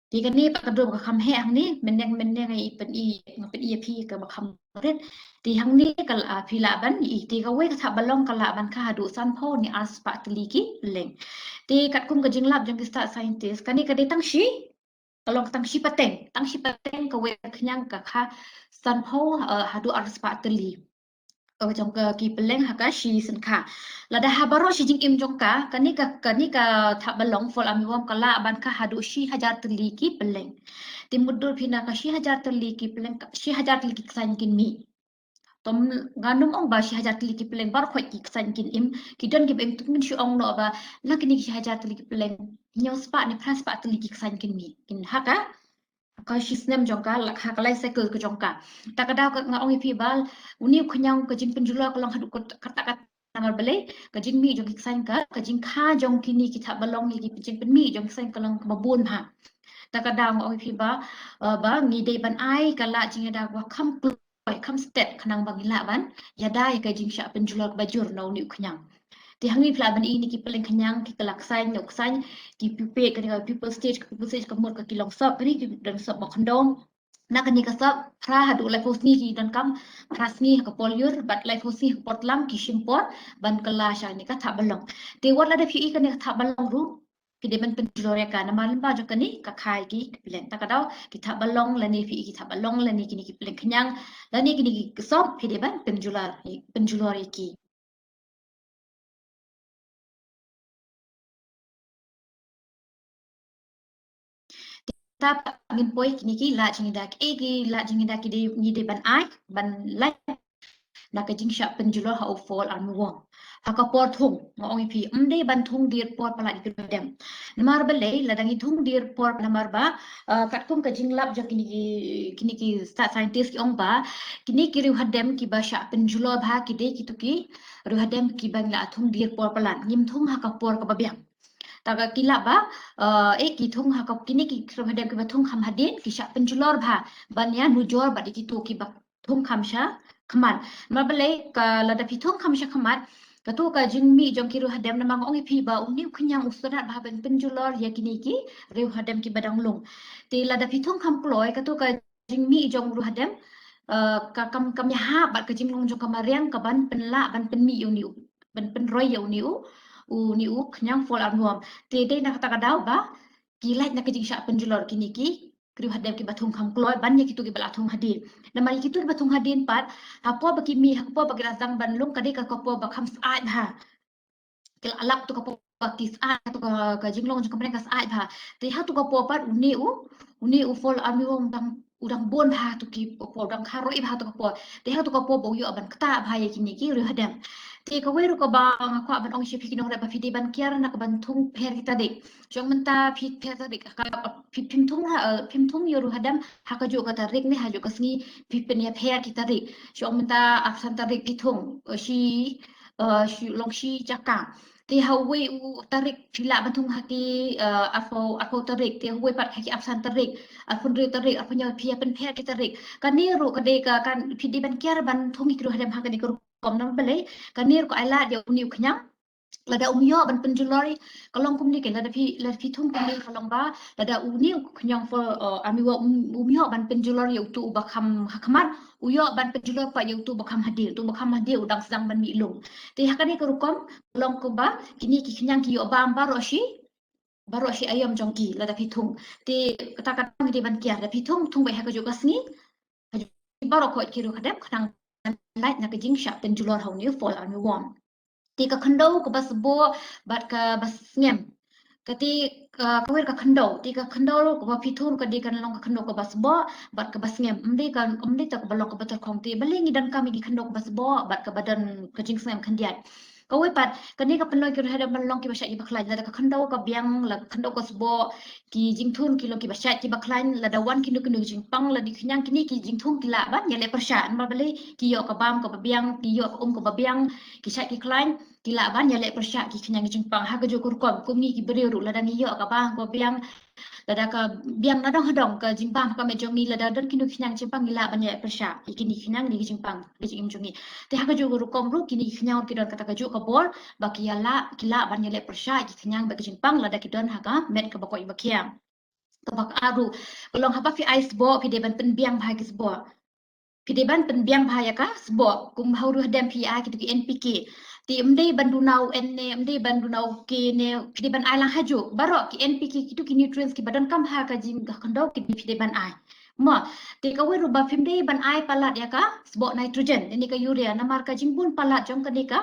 Te kane pat ka dur ba kham heh hangne, mynne mynne nga i pyni, nga pyni ïa phi kaba kham rit. Te hangne ka la, phi lah ban i, te kawei ka thapballong ka lah ban kha haduh sanphew ne arspah tylli ki pylleng. Te katkum ka jinglap jong ki stad scientist, kane ka dei tang shi, ka long tang shi pateng, tang shi pateng kawei ka khñiang ka kha sanphew, eh, haduh arspah tylli. Ka jong ka ki pylleng ha ka shi synkha. Lada ha baroh shi jingim jong ka, kane ka, kane ka thapballong fall armyworm ka lah ban kha haduh shi hajar tylli ki pylleng. Te mutdur phi na ka shi hajar tylli ki pylleng, ka shi hajar tylli ki ksain kin mih. Te ngam ong ba shi hajar tylli ki pylleng baroh khoit ki ksain kin im, ki don kiba im, te ngin shu ong noh ba na kine ki shi hajar tylli ki pylleng, hynñiew spah ne phra spah tylli ki ksain kin mih. Kin ha ka, ha ka shi snem jong ka, la, ha ka life cycle ka jong ka. Ta ka daw ka nga ong ïa phi ba une u khñiang ka jingpynjulor ka long haduh kat, kat, kat, namar balei? Ka jingmih jong ki ksain ka, ka jingkha jong kine ki thapballong ïa ki jingpynmih jong ki ksain ka long kaba bun bha. Ta ka daw nga ong ïa phi ba, eh, ba ngi dei ban ai ka lad jingïada kaba kham kloi, kham stet, khnang ba ngi lah ban ïada ïa ka jingshah pynjulor kaba jur na une u khñiang. Te hangne phi lah ban i kine ki pylleng khñiang ki kylla ksain, na u ksain, ki pupa, kane ka pupal stage, ka pupal stage ka mut ka ki long sop, kane ki don sop ba khyndew. Na kane ka sop, phra haduh laiphew sngi ki donkam, phra sngi ha ka por lyiur, bad laiphew sngi ha ka por tlam ki shim por ban kylla sha kane ka thapballong. Te wat lada phi i kane ka thapballong ruh, phi dei ban pynjulor ïa ka, namar lyngba jong kane ka kha ïa ki pylleng. Ta ka daw ki thapballong lane phi i ki thapballong lane kine ki pylleng khñiang lane kine ki sop phi dei ban pynjulor, pynjulor ïa ki. Te pat ngin poi kine ki lad jingïada, ki, eh, ki lad jingïada ki dei, ngi dei ban ai, ban lait na ka jingshah pynjulor ha u fall armyworm. Ha ka por thung, nga ong ïa phi, ym dei ban thung dier por palat ïa ki riew hadem. Namar balei, lada ngi thung dier por, namar ba, eh, katkum ka jinglap jong kine ki, kine ki stad scientist ki ong ba kine ki riew hadem kiba shah pynjulor bha ki dei kito ki riew hadem kiba ngi la thung dier por palat, ngim thung ha ka por kaba biang. Ta ka ki lah ba, eh, eh, ki thung ha ka, kine ki riew hadem kiba thung kham hadien ki shah pynjulor bha ban ïa nujor bad ïa kito kiba thung kham sha khmat. Namar balei? Ka lada phi thung kham sha khmat, kato ka jingmih jong ki riew hadem, namar nga ong ïa phi ba une u khñiang u sngewtynnat bha ban pynjulor ïa kine ki riew hadem kiba dang lung. Te lada phi thung kham kloi, kato ka jingmih jong u riew hadem, eh, ka kam, kam ïahap bad ka jinglong jong ka mariang ka ban pynlah ban pynmih ïa une u, ban pynroi ïa une u, une u khñiang fall armyworm. Te dei na kata ka daw ba ki lait na ka jingshah pynjulor kine ki riew hadem kiba thung kham kloi ban ïa kito kiba la thung hadien. Namar ïa kito kiba thung hadien pat, ha por ba ki mih, ha por ba ki la sdang ban lung, ka dei ka, ka por ba kham syaid bha. Ki la lap to ka por ba ki syaid, to ka, ka jinglong jong ka mariang ka syaid bha. Te ha to ka por pat une u, une u fall armyworm u dang, u dang bun bha to ki por, u dang kharoi bha to ka por. Te ha to ka por ba u ïoh ban ktah bha ïa kine ki riew hadem. Te kawei ruh kaba nga kwah ban ong sha phi ki nongrep ba phi dei ban kiar na ka ban thung pher ki tarik. Shong mynta phi pher tarik, ka, phi, phim thung ha, eh, phim thung ïa u riew hadem ha kajuh ka tarik ne hajuh ka sngi, phi pynïapher ki tarik. Shong mynta arphew san tarik phi thung, eh, shi, eh, shi, long shi jaka. Te ha uwei u tarik phi lah ban thung ha ki, eh, arphew, arphew tarik, te ha uwei pat ha ki arphew san tarik, arphew hynriew tarik, arphew hynñiew, phi ïa pynpher ki tarik. Kane ruh ka dei ka, kan, phi dei ban kiar ban thung ïa ki riew hadem ha kane ka rukom, namar balei? Kane ruh ka ai lad ïa une u khñiang Lada um ïoh ban pynjulor, ka long kumne kein, lada phi, lada phi thung kumne ka long ba, lada une u khñiang Fall, uh, Army Worm um, um ïoh ban pynjulor ïa utu uba kham ha khmat, u ïoh ban pynjulor pat ïa utu uba kham hadien, utu uba kham hadien u dang sdang ban mih lung. Te ha kane ka rukom, ka long kumba, kine ki khñiang ki ïoh bam baroh shi, baroh shi aïom jong ki, lada phi thung. Te kata ka daw ngi dei ban kiar, lada phi thung, thung beit ha kajuh ka sngi, ha kajuh baroh khoit ki riewhadem, khnang ban lait na ka jingshah pynjulor ha une u Fall Army Worm. Te ka khyndew kaba sboh bad kaba sngem. Kata, uh, kawei ka khyndew, te ka khyndew kaba phi thung ka dei kan long ka khyndew kaba sboh bad kaba sngem. Ym dei ka, ym dei ta kaba long kaba tyrkhong, te balei ngi donkam ïa ki khyndew kaba sboh bad kaba don ka jingsngem khyndiat. Kawei pat, kane ka pynlong ki riewhadem ban long kiba shait kiba khlaiñ, lada ka khyndew ka biang, la ka khyndew ka sboh, ki jingthung ki long kiba shait kiba khlaiñ, lada wan kino kino ki jingpang, lada ki khñiang, kine ki jingthung ki lah ban ïaleh pyrshah, namar balei, ki ïoh ka bam kaba biang, ki ïoh ka um kaba biang, ki shait ki khlaiñ, ki lah ban ïaleh pyrshah ki khñiang ki jingpang. Ha kajuh ka rukom, kum ngi ki briew ruh, lada ngi ïoh ka bam kaba biang, lada ka biang nadong hadong ka jingbam ha ka met jong ngi, lada don kino ki khñiang jingpang ngi lah ban ïaleh pyrshah ïa kine ki khñiang, kine ki jingpang, ka jingim jong ngi. Te ha kajuh ka rukom ruh kine ki khñiang ki don kata kajuh ka bor ba ki ïa lah, ki lah ban ïaleh pyrshah ïa ki khñiang bad ki jingpang lada ki don ha ka met kaba koit ba khiah. Kaba ar ruh, ka long haba phi ai sboh phi dei ban pynbiang bha ïa ki sboh. Phi dei ban pynbiang bha ïa ka sboh, kum ha u riewhadem phi ai kito ki N P K. Te ym dei ban duna u N ne, ym dei ban duna u K ne, phi dei ban ai lang hajuh. Baroh ki N P K, kito ki nutrients kiba donkam ha ka jing, ka khyndew, ki dei, phi dei ban ai. Mo, te kawei ruh ba phim dei ban ai palat ïa ka sboh nitrogen, ïa kane ka urea, namar ka jingbun palat jong kane ka,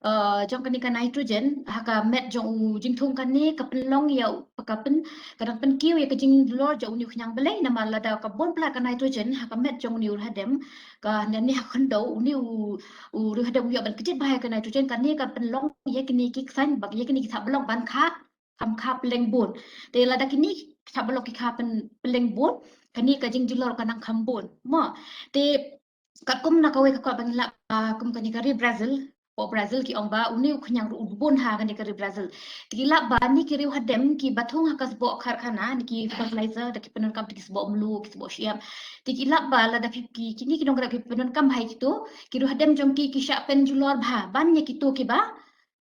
uh, jong kane ka nitrogen ha ka met jong u jingthung kane ka pynlong ïa u, ka pyn, ka dang pynkiew ïa ka jingjulor jong une u khñiang. Balei? Namar lada ka bun palat ka nitrogen ha ka met jong une u riewhadem, ka, ne, ne ha ka khyndew, une u, u riewhadem u ïoh ban kjit bha ïa ka nitrogen, kane ka pynlong ïa kine ki ksain, bad ïa kine ki thapbalong ban kha, kham kha pylleng bun. Te lada kine ki thapbalong ki kha pyn, pylleng bun, kane ka jingjulor ka nang kham bun. Mo, te katkum na kawei ka kot ba ngi lap, ah, kum kane ka ri Brazil, hapoh Brazil ki ong ba une u khñiang ruh u bun ha kane ka ri Brazil. Te ki lap ba ne ki riewhadem kiba thung ha ka sboh karkhana, ne ki fertilizer, da ki pyndonkam, da ki sboh mluh, ki sboh shyiap. Te ki lap ba lada phi, ki, kine ki nongrep ki pyndonkam bha ïa kito, ki riewhadem jong ki ki shah pynjulor bha ban ïa kito kiba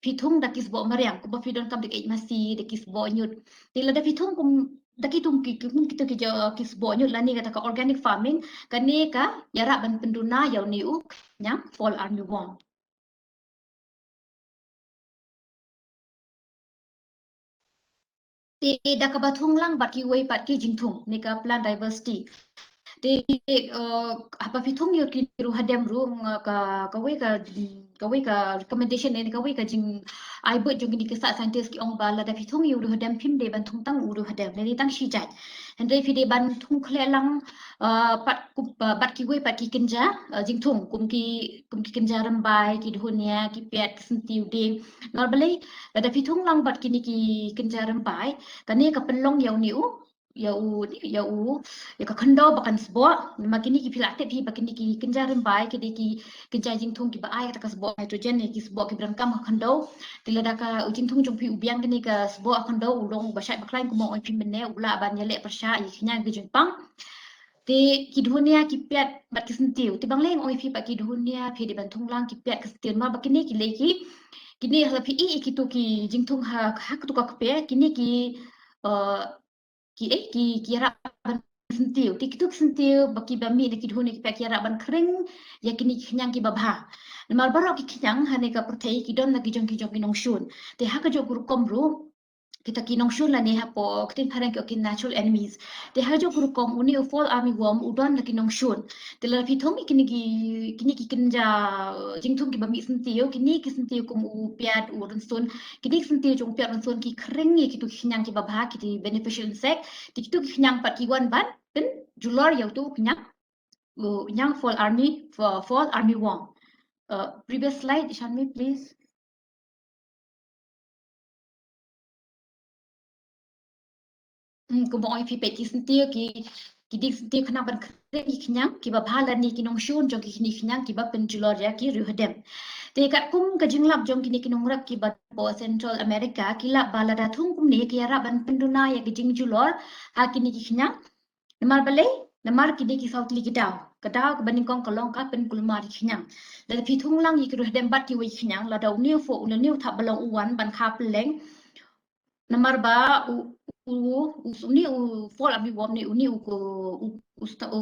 phi thung da ki sboh mariang, kumba phi donkam da ki eit masi, da ki sboh ñiut. Te lada phi thung kum, da ki thung ki, ki, kum kito ki jo, ki sboh ñiut lane kata ka organic farming, kane ka ïarap ban pynduna ïa une u khñiang Fall Army Worm. Te da kaba thung lang bad kiwei pat ki jingthung, ne ka plant diversity. Te, eh, haba phi thung ïa ki riewhadem ruh, nga ka, kawei ka, kawei ka recommendation ne, kawei ka jingai bud jong kine ki scientist ki ong ba lada phi thung ïa u riewhadem phim dei ban thung tang u riewhadem, ne tang shi jait. Hynrei phi dei ban thung khleh lang, eh, pat ku, eh, bad kiwei pat ki kynja, eh, jingthung, kum ki, kum ki kynja rymbai, ki dhunia, ki piat, ki syntiew dieng. Namar balei, lada phi thung lang bad kine ki kynja rymbai, kane ka pynlong ïa une u, ïa u, ïa u, ïa ka khyndew ba kan sboh. Namar kine ki, phi lah tip hi ba kine ki kynja rymbai ki dei ki kynja jingthung kiba ai kata ka sboh nitrogen, ne ki sboh kiba donkam ha ka khyndew. Te lada ka, u jingthung jong phi u biang, kane ka sboh ha ka khyndew u long ba shait ba khlaiñ, kumba ong phi mynne, u lah ban ïaleh pyrshah ïa ki khñiang ki jingpang. Te ki dhunia, ki piat bad ki syntiew. Te ba nga ong ïa phi ba ki dhunia phi dei ban thung lang, ki piat, ki syntiew, namar ba kine ki lei ki, kine lada phi ïoh ïa kito ki jingthung ha, ha kito ka kper, kine ki, eh, ki, eh, ki, ki ïarap ban syntiew. Te kito ki syntiew ba kiba mih na ki dhunia, ki piat, ki ïarap ban khring ïa kine ki khñiang kiba bha. Namar baroh ki khñiang ha kane ka pyrthei ki don la ki jong ki, jong ki nongshun. Te ha kajuh ka rukom ruh, kita ki nongshun lane hapoh ka ktien phareng ki ong ki natural enemies. Te ha kajuh ka rukom une u Fall Army Worm u don la ki nongshun. Te lada phi thung ïa kine ki, kine ki kynja jingthung kiba mih syntiew, kine ki syntiew kum u piat, u rynsun, kine ki syntiew jong u piat, rynsun ki khring ïa kito ki khñiang kiba bha, kito beneficial insect. Te kito ki khñiang pat ki wan ban pynjulor ïa uto u khñiang, u khñiang Fall Army, Fa-, Fall Army Worm. Uh, previous slide, Shanmi, please. Hmm, kumba ong ïa phi, peit ki syntiew, ki, ki dieng syntiew khnang ban khring ki khñiang kiba bha lane ki nongshun jong ki, kine ki khñiang kiba pynjulor ïa ki riewhadem. Te katkum ka jinglap jong kine ki nongrep kiba hapoh Central America, ki lap ba lada thung kumne ki ïarap ban pynduna ïa ki jingjulor ha kine ki khñiang. Namar balei? Namar kine ki saw tylli ki daw. Ka daw kaba nyngkong ka long ka pynkulmar ïa ki khñiang. Lada phi thung lang ïa ki riewhadem bad kiwei ki khñiang, lada une u fo, une u thap ba long u wan ban kha pylleng. Namar ba u, u, u, une u fall armyworm ne, une u, u, u, u, u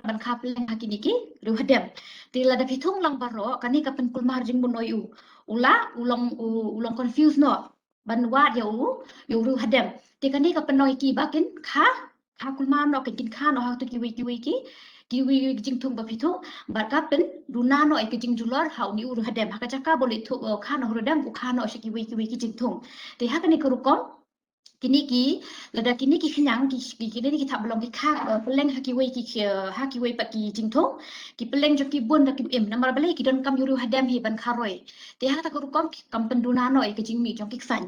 ban kha pylleng ha kine ki riewhadem. Te lada phi thung lang baroh, kane ka pynkulmar jingmut noh ïa u. U la, u long, u, u long confuse noh ban wad ïa u, ïa u riewhadem. Te kane ka pynlong ïa ki ba kin kha, kha kulmar noh, kin, kin kha noh ha kito kiwei kiwei ki, kiwei kiwei ki jingthung ba phi thung, bad ka pynduna noh ïa ki jingjulor ha une u riewhadem. Ha ka jaka ba u leit thung, eh, kha noh riewhadem, u kha noh sha kiwei kiwei ki jingthung. Te ha kane ka rukom, kine ki, lada kine ki khñiang, ki, ki, kine ki thap ba long ki kha, eh, pylleng ha kiwei ki, ki, eh, ha kiwei pat ki jingthung, ki pylleng jong ki bun da kim im, namar balei ki donkam ïa u riewhadem hi ban kha roi. Te ha kata ka rukom ki kam pynduna noh ïa ka jingmih jong ki ksaiñ.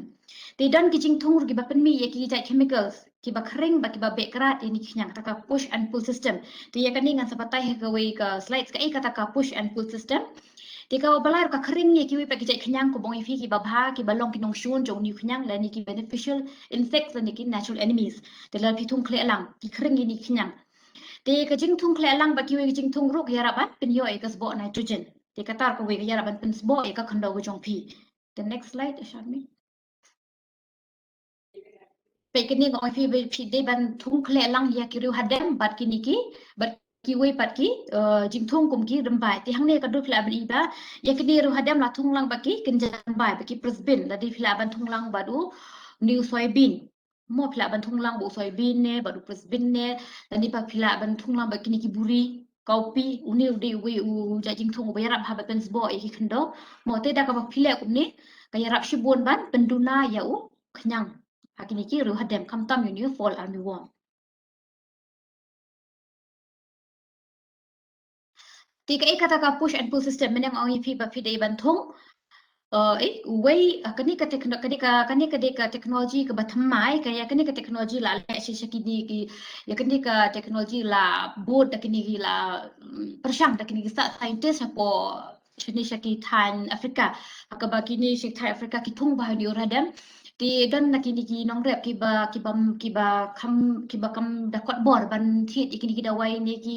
Te don ki jingthung ruh kiba pynmih ïa ki jait chemicals, kiba khring bad kiba beh krad ïa kine ki khñiang, kata ka push and pull system. Te ïa kane ngan sa batai ha kawei ka slides kaei kata ka push and pull system. Te kaba lai ruh ka khring ïa kiwei pat ki jait khñiang, kumba ong ïa phi, kiba bha, kiba long ki nongshun jong une u khñiang, lane ki beneficial insects, lane ki natural enemies. Te lada phi thung khleh lang, ki khring ïa kine ki khñiang. Te ka jingthung khleh lang bad kiwei ki jingthung ruh ka ïarap ban pynïoh ïa ka sboh nitrogen. Te kata ruh kawei ka ïarap ban pynsboh ïa ka khyndew ka jong phi. The next slide, Sharmi. Peit kane, nga ong ïa phi ba phi dei ban thung khleh lang ïa ki riewhadem bad kine ki, bad kiwei pat ki, eh, jingthung kum ki rymbai. Te hangne ka dur phi lah ban i ba ïa kine riewhadem la thung lang bad ki kynja rymbai, bad ki pyrshah bin, lada phi lah ban thung lang bad u, une u soybean. Mo phi lah ban thung lang bad u soybean ne, bad u pyrshah bin ne, lane pat phi lah ban thung lang bad kine ki buri, cowpea, une u dei uwei u jait jingthung uba ïarap ha ban pynsboh ïa ki khyndew. Mo te da kaba phi leh kumne, ka ïarap shibun ban pynduna ïa u khñiang ha kine ki riewhadem, khamtam ïa une u fall armyworm. Te kaei kata ka push and pull system, mynne nga ong ïa phi ba phi dei ban thung. Eh, eh, uwei, eh, kane ka techno-, kane ka, kane ka dei ka technology kaba thymmai, ka ïa kane ka technology la leh sha, sha kine ki, ïa kane ka technology la bud da kine ki la, mm, pyrshang da kine ki scientist hapoh shane sha ki thaiñ Africa. Ha kaba kine sha ki thaiñ Africa ki thung bha ïa une u riewhadem. Te don na kine ki nongrep kiba, kiba, kiba kham, kiba kham da kot bor ban thied ïa kine ki dawai ne ki,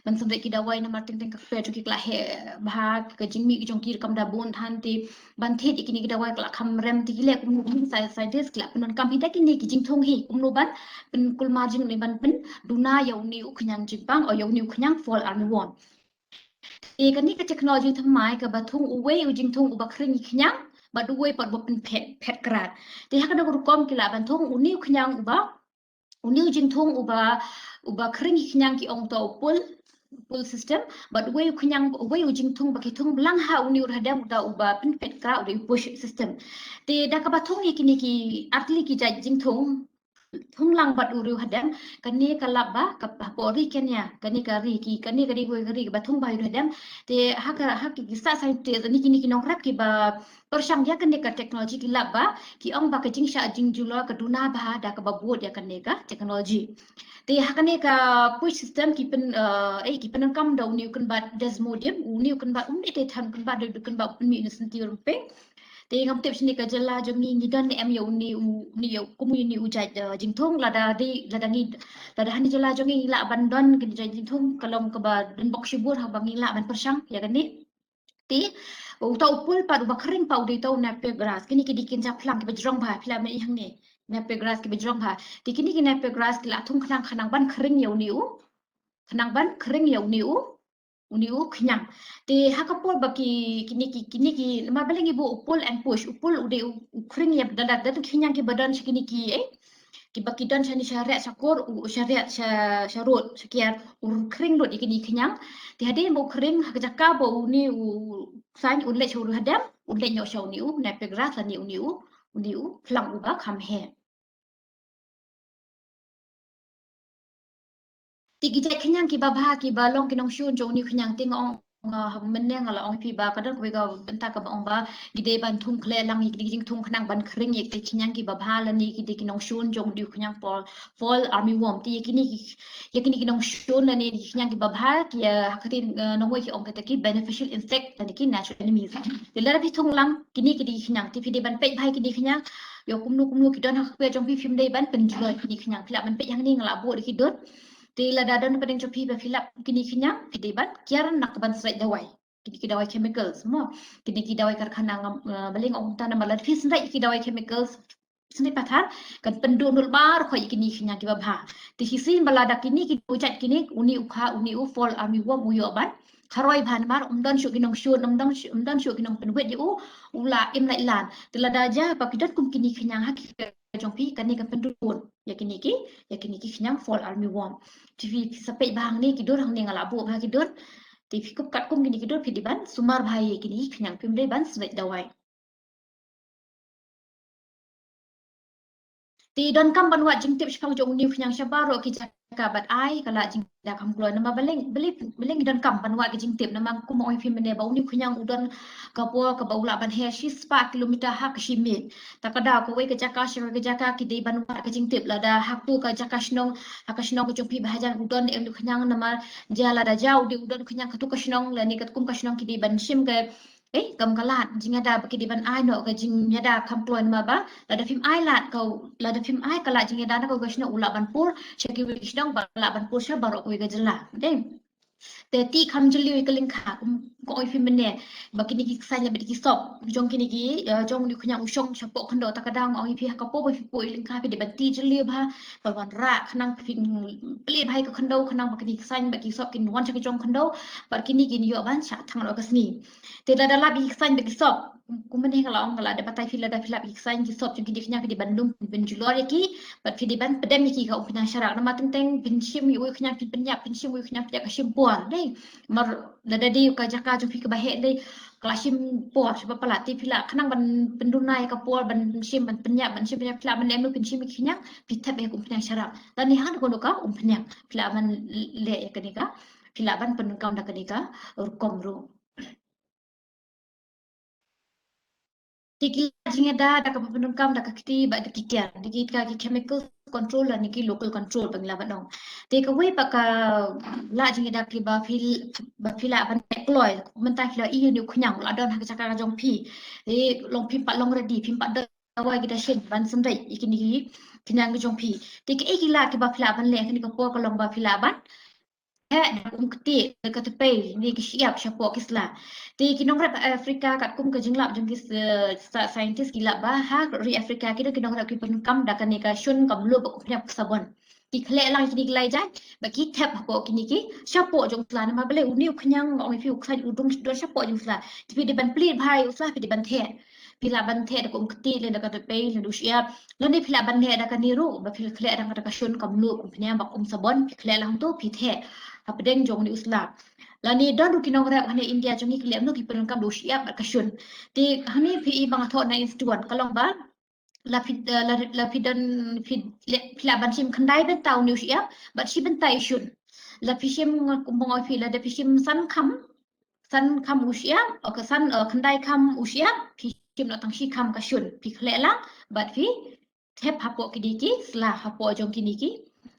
ban sngewthuh ki dawai namar teng teng ka kper jong ki ka la heh bha, ka jingmih jong ki ruh kam da bun than, te ban thied ïa kine ki dawai ka la kham rem. Te ki leh kumno, kumno, sci-, scientist ki la pyndonkam hi da kine ki jingthung hi kumno ban pynkulmar jingmut ne ban pynduna ïa une u khñiang jingpang, o ïa une u khñiang fall armyworm. Te kane ka technology thymmai kaba thung uwei u jingthung uba khring ïa ki khñiang bad uwei pat uba pynphet, phet krad. Te ha kane ka rukom ki lah ban thung une u khñiang uba, une u jingthung uba, uba khring ïa ki khñiang ki ong uta u pull, pull system, bad uwei u khñiang, uwei u jingthung ba ki thung lang ha une u riewhadem uta uba pynphet krad, uta u push system. Te da kaba thung ïa kine ki artylli ki jait jingthung, thung lang bad u riewhadem, kane ka lap ba, ka, hapoh ri Kenya, kane ka ri ki, kane ka ri, ka ri ba thung bha ïa u riewhadem. Te ha ka, ha ki, ki scientist ne kine ki nongrep kiba pyrshang ïa kane ka technology ki lap ba, ki ong ba ka jingshah jingjulor ka duna bha da kaba bud ïa kane ka technology. Te ha kane ka push system ki pyn, eh, eh, ki pyndonkam da une u kynbat desmodium, une u kynbat um dei te than kynbat da u kynbat pynmih une u syntiew rympei. Te ngam tip shane ka jylla jong ngi ngi don ne em ïa une u, une ïa u, kum une u jait, eh, jingthung, lada dei, lada ngi, lada ha kane ka jylla jong ngi ngi lah ban don kane ka jait jingthung ka long kaba don bok shibun haba ngi lah ban pyrshang ïa kane. Te uta u pull pat uba khring pat u dei uta u Napier grass. Kine ki dei ki kynja phlang kiba jrong bha, phi lah ban i hangne. Napier grass kiba jrong bha. Te kine ki Napier grass ki la thung khnang, khnang ban khring ïa une u, khnang ban khring ïa une u, une u khñiang. Te ha ka por ba ki, kine ki, kine ki, namar balei ngi buh u pull and push, u pull u dei u, u khring ïa da, da, da tu khñiang kiba don sha kine ki, eh, kiba ki don shane sha riat sha kur, u, sha riat sha, sha rud, sha kiar, u khring lut ïa kine ki khñiang. Te hadien ba u khring, ha ka jaka ba une u saiñ un leit sha u riewhadem, un leit noh sha une u Napier grass lane une u, une u phlang uba kham heh. Te ki jait khñiang kiba bha kiba long ki nongshun jong une u khñiang te nga ong, nga, mynne nga la ong ïa phi ba ka don kawei ka bynta kaba ong ba ngi dei ban thung khleh lang ïa ki jingthung khnang ban khring ïa ki khñiang kiba bha lane ki dei ki nongshun jong une u khñiang fall, fall armyworm. Te ïa kine ki, ïa kine ki nongshun lane ki khñiang kiba bha ki, eh, ha ka ktien, eh, nongwei ki ong kita ki beneficial insect lane ki natural enemies. Te lada phi thung lang kine ki dei ki khñiang, te phi dei ban peit bha ïa kine ki khñiang. Ïa kumno kumno ki don ha ka kper jong phi, phim dei ban pynjulor ïa kine ki khñiang. Phi lah ban peit hangne nga la buh da ki dud. Te lada don hapdeng jong phi ba phi lap kine ki khñiang, phi dei ban kiar na ka ban sreit dawai. Kine ki dawai chemicals mo. Kine ki dawai karkhana ngam, eh, balei nga ong kumta namar lada phi sreit ki dawai chemicals, sreit pathar, kan pynduh nud baroh ïa kine ki khñiang kiba bha. Te shisien ba lada kine ki dawai jait kine, une u kha, une u fall army worm u ïoh ban kharoi bha namar um don shuh ki nongshun, um don shuh, um don shuh ki nongpynwit ïa u, u la im lait lan. Te lada jia ba ki don kum kine ki khñiang ha ki jong phi, kane kan pynduh nud ïa kine ki, ïa kine ki khñiang fall army worm. Te phi, phi sa peit bha hangne ki dur, hangne nga la buh bha ki dur. Te phi kup katkum kine ki dur phi dei ban sumar bha ïa kine ki khñiang, phim dei ban sreit dawai. Te donkam ban wad jingtip shaphang jong une u khñiang sha baroh ki jaka bad ai ka lah jingïada kham kloi namar balei, balei, balei ngi donkam ban wad ka jingtip namar kumba ong ïa phi mynne ba une u khñiang u don ka por kaba u lah ban heh shispah kilometer ha ka shi miet. Ta ka daw kawei ka jaka sha kawei ka jaka ki dei ban wad ka jingtip lada ha katu ka jaka shnong, ha ka shnong ka jong phi ba hajan u don ne em u khñiang namar jia lada jia u dei u don khñiang katu ka shnong lane katkum ka shnong ki dei ban shim ka, eh, kam ka lad jingïada ba ki dei ban ai noh ka jingïada kham kloi namar ba lada phim ai lad ka, lada phim ai ka lad jingïada na ka, ka shnong u lah ban pur sha kiwei ki shnong bad lah ban pur sha baroh kawei ka jylla. Dei. Te tih kham jylliew ïa ka lyngkha, kum, kumba ong ïa phi mynne ba kine ki ksaiñ lane ki sop jong kine ki, eh, jong une u khñiang u shong shapoh khyndew, ta ka daw nga ong ïa phi ha ka por ba phi pur ïa lyngkha phi dei ban tih jylliew bha, ban wanrah khnang phin plie bha ïa ka khyndew khnang ba kine ki ksaiñ bad ki sop kin wan sha ka jong khyndew bad kine kin ïoh ban shah thang noh ka sngi. Te lada lap ïa ki ksaiñ bad ki sop, kum mynne nga la ong, nga la dep batai phi lada phi lap ïa ki ksaiñ ki sop jong kine ki khñiang phi dei ban lum, pynjulor ïa ki bad phi dei ban pdem ïa ki ka umphniang sharak namar teng teng phin shim ïa u khñiang phin pynïap, phin shim ïa u khñiang phin ïap ka shim por, dei. Namar lada dei ka jaka jong phi kaba heh lei ka la shim por shibun palat, te phi lah khnang ban pynduna ïa ka por ban shim ban pynïap, ban shim pynïap, phi lah ban leh kumno, phin shim ïa ki khñiang phi thep ïa ka umphniang sharak. Lane ha kano kano ka umphniang phi lah ban leh ïa kane ka, phi lah ban pyndonkam da kane ka rukom ruh. Te ki lad jingïada da kaba pyndonkam da ka kti bad da ki kiar, da ki, ka ki chemical control lane ki local control ba ngi lah ban ong. Te kawei pat ka lad jingïada kiba phi, ba phi lah ban leh kloi, mynta phi la ïoh ïa une u khñiang u la don ha ka jaka ka jong phi. Te long phim pat long ready, phim pat don dawai ki dashin ban sngewthuh ïa kine ki khñiang ki jong phi. Te kaei ki lad kiba phi lah ban leh ha kane ka por ka long ba phi lah ban heh da ka umktieh, da ka tpei, ne ki shyiap shapoh ki sla. Te ki nongrep Africa katkum ka jinglap jong ki, eh, sa-, scientist ki lap ba ha ri Africa ki don ki nongrep ki pyndonkam da kane ka shun, ka mluh bad ka umphniang bad ka sabon. Ki khleh lang kine ki lai jait bad ki thep hapoh kine ki, shapoh jong sla namar balei une u khñiang, ong ïa phi, u ksaiñ u dung don shapoh jong sla. Te phi dei ban plie bha ïa u sla, phi dei ban theh. Phi lah ban theh da ka umktieh lane da ka tpei lane da u shyiap. Lane phi lah ban leh da kane ruh, ba phi khleh da ka shun, ka mluh, ka umphniang bad ka um sabon, phi khleh lang hangto phi theh hapdeng jong une u sla. Lane don ruh ki nongrep hangne India jong ngi ki leh kumno, ki pyndonkam da u shyiap bad ka shun. Te hangne phi i ba nga thoh na Instagram ka long ba la phi, eh, la, la phi don, phi leh, phi lah ban shim khyndai bynta une u shyiap bad shi bynta i shun. La phi shim, nga, kumba nga ong ïa phi, lada phi shim san kham, san kham u shyiap, o ka san, eh, khyndai kham u shyiap, phi shim noh tang shi kham ka shun, phi khleh lang bad phi thep hapoh kine ki sla, hapoh jong kine ki,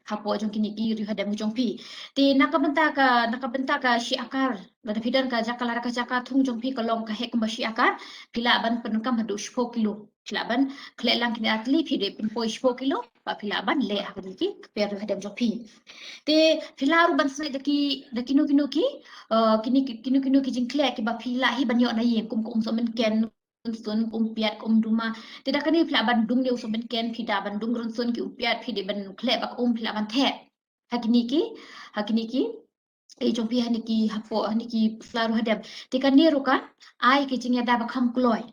hapoh jong kine ki riewhadem jong phi. Te na ka bynta ka, na ka bynta ka shi akar, lada phi don ka jaka, lada ka jaka thung jong phi ka long ka heh kumba shi akar, phi lah ban pyndonkam haduh shiphew kilo. Phi lah ban khleh lang kine ar tylli, phi dei pynpoi shiphew kilo, bad phi lah ban leh ha kine ki kper riewhadem jong phi. Te phi lah ruh ban sngewthuh da ki, da kino kino ki, eh, kine ki, kino kino ki jingkhleh kiba phi lah hi ban ïoh na ïing, kum ka um sohmynken, rynsun, ka um piat, ka um duma. Te da kane phi lah ban dung ïa u sohmynken, phi lah ban dung rynsun, ki um piat, phi dei ban khleh bad ka um, phi lah ban theh ha kine ki, ha kine ki, eh, jong phi ha kine ki hapoh, ha kine ki sla riewhadem. Te kane ruh ka ai ka jingïada ba kham kloi.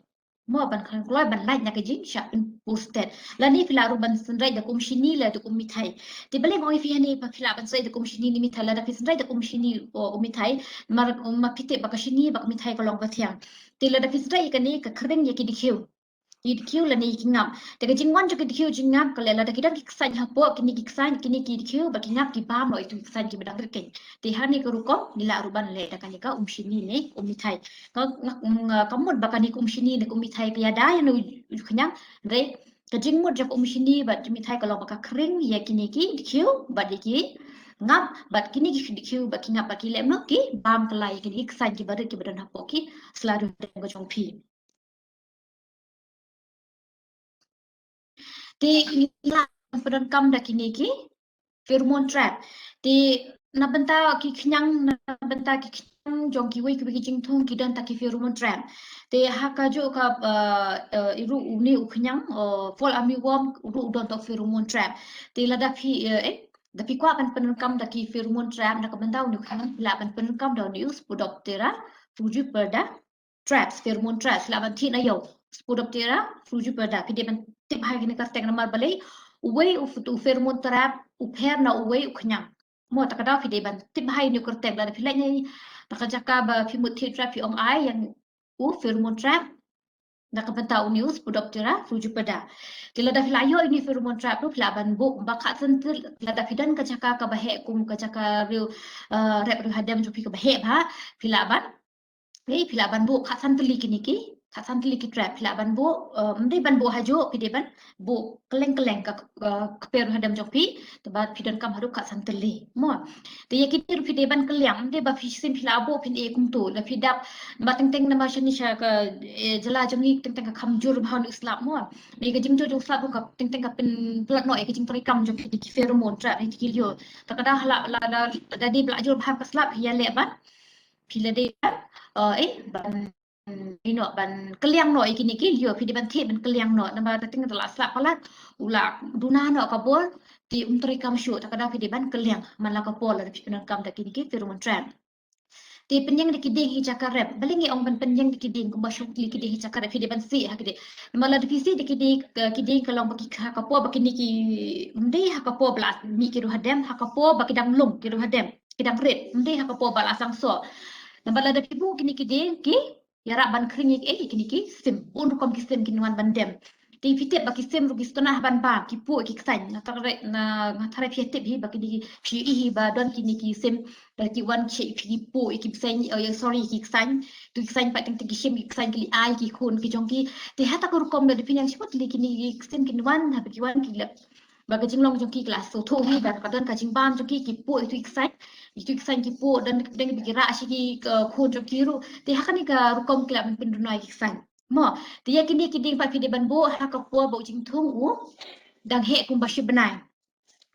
Mo, ban kham kloi ban lait na ka jingshah pynpur stet. Lane phi lah ruh ban sngewthuh da ka um shini lane da ka um mithai. Te balei nga ong ïa phi hangne ba phi lah ban sngewthuh da ka um shini ne mithai, lada phi sngewthuh da ka um shini, o, um mithai, mar, um, ma phi tip ba ka shini bad ka mithai ka long ba thiang. Te lada phi sngewthuh ïa kane ka khring ïa ki dkhiew. Ki dkhiew lane ïa ki ngap. Te ka jingwan jong ki dkhiew jingngap ka leh lada ki don ki ksaiñ hapoh kine ki ksaiñ, kine ki dkhiew bad ki ngap ki bam noh ïa ki ksaiñ kiba dang rit keiñ. Te ha kane ka rukom ngi lah ruh ban leh da kane ka um shini ne um mithai. Ka, nga, nga, ka mut ba kane ka um shini ne ka um mithai ka ïada ïa une u khñiang. Hynrei ka jingmut jong ka um shini bad jong mithai ka long ba ka khring ïa kine ki dkhiew bad ïa ki ngap, bad kine ki dkhiew bad ki ngap bad ki leh kumno, ki bam kylla ïa kine ki ksaiñ kiba rit kiba don hapoh ki sla riewhadem ka jong phi. Te ngi lah ban pyndonkam da kine ki pheromone trap. Te na bynta ki khñiang, na bynta ki khñiang jong kiwei kiwei ki jingthung ki don tang ki pheromone trap. Te ha kajuh ka, uh, uh, i ruh une u khñiang, uh, fall armyworm ruh u don tang pheromone trap. Te lada phi, uh, eh, da phi kwah ban pyndonkam da ki pheromone trap na ka bynta une u khñiang, phi lah ban pyndonkam da une u Spodoptera frugiperda traps, pheromone traps, lah ban thied na ïew. Spodoptera frugiperda, phi dei ban tip ha kine ki kyrteng namar balei uwei u, u pheromone trap u pher na uwei u khñiang. Mo, ta ka daw phi dei ban tip ha ine i kyrteng, lada phi leit na ka jaka ba phi mut thied trap phi ong ai ïa u pheromone trap na ka bynta une u Spodoptera frugiperda. Te lada phi la ïoh ine i pheromone trap ruh phi lah ban buh ba khatsan tylli, lada phi don ka jaka kaba heh kum ka jaka riew, uh, rep riew hadem jong phi kaba heh bha, phi lah ban Ei, phi lah ban buh khatsan tylli kine ki, khatsan tylli ki trap, phi lah ban buh, uh, ym dei ban buh hajuh, phi dei ban buh kylleng kylleng ka, uh, kper riew hadem jong phi, te ba phi donkam haduh khatsan tylli. Mo. Te ïa kine ruh phi dei ban kylliang, ym dei ba phi shim phi la buh phin ïeh kumto, lada phi dap, ba teng teng namar shane sha ka, eh, jylla jong ngi teng teng ka kham jur bha une u slap mo. Te ka jingjur jong u slap ruh ka teng teng ka pynplat noh ïa ka jingtrei kam jong ki, ki pheromone trap, ïa ki lyiur. Ta ka daw ha la, la, la, lada dei ba la jur bha ka slap, ïa leh ban phi la dei ban, uh, eh, ban, you know, ban kylliang noh ïa kine ki lyiur, phi dei ban thied ban kylliang noh. Namar da teng da la slap palat, u la duna noh ka bor, te um trei kam shuh, ta ka daw phi dei ban kylliang man la ka por lada phi pyndonkam da kine ki pheromone trap. Te pynïeng da ki dieng ha jaka rep, balei ngi ong ban pynïeng da ki dieng, kumba shong ki dieng ha jaka rep, phi dei ban sih ha ki dieng. Namar lada phi sih da ki dieng, ki dieng ka long ba ki ha ka por ba kine ki, ym dei ha ka por ba la mih ki riew hadem, ha ka por ba ki dang lung ki riew hadem, ki dang rit, ym dei ha ka por ba la sangsoh. Namar lada phi buh kine ki dieng ki ïarap ban khring ïa ki, eh, kine ki sim, bun rukom ki sim kin wan ban dem. Te phi tip ba ki sim ruh ki sngewtynnat ban bam, ki puh ïa ki ksaiñ. Nga tharai, na, nga tharai phi tip hi ba kine ki, phi ïohi hi ba don kine ki sim, ba ki wan ki, phi ki puh ïa ki ksaiñ, oh, ïa, sorry, ki ksaiñ. Tu ki ksaiñ pat teng teng ki shim ki ksaiñ ki leit ai ki khun ki jong ki. Te ha ta ka rukom da phin ïeng shaphang kine ki sim kin wan, haba ki wan ki leh ba ka jinglong jong ki ka la sngewthuh hi ba ka don ka jingbam jong ki, ki puh ïa tu ki ksaiñ, ïa tu ki ksaiñ ki puh, don, don ba ki rah sha ki, uh, khun jong ki ruh. Te ha kane ka rukom ki lah ban pynduna ïa ki ksaiñ. Mo, te ïa kine ki dieng pat phi dei ban buh ha ka por ba u jingthung u dang heh kumba shi bnai.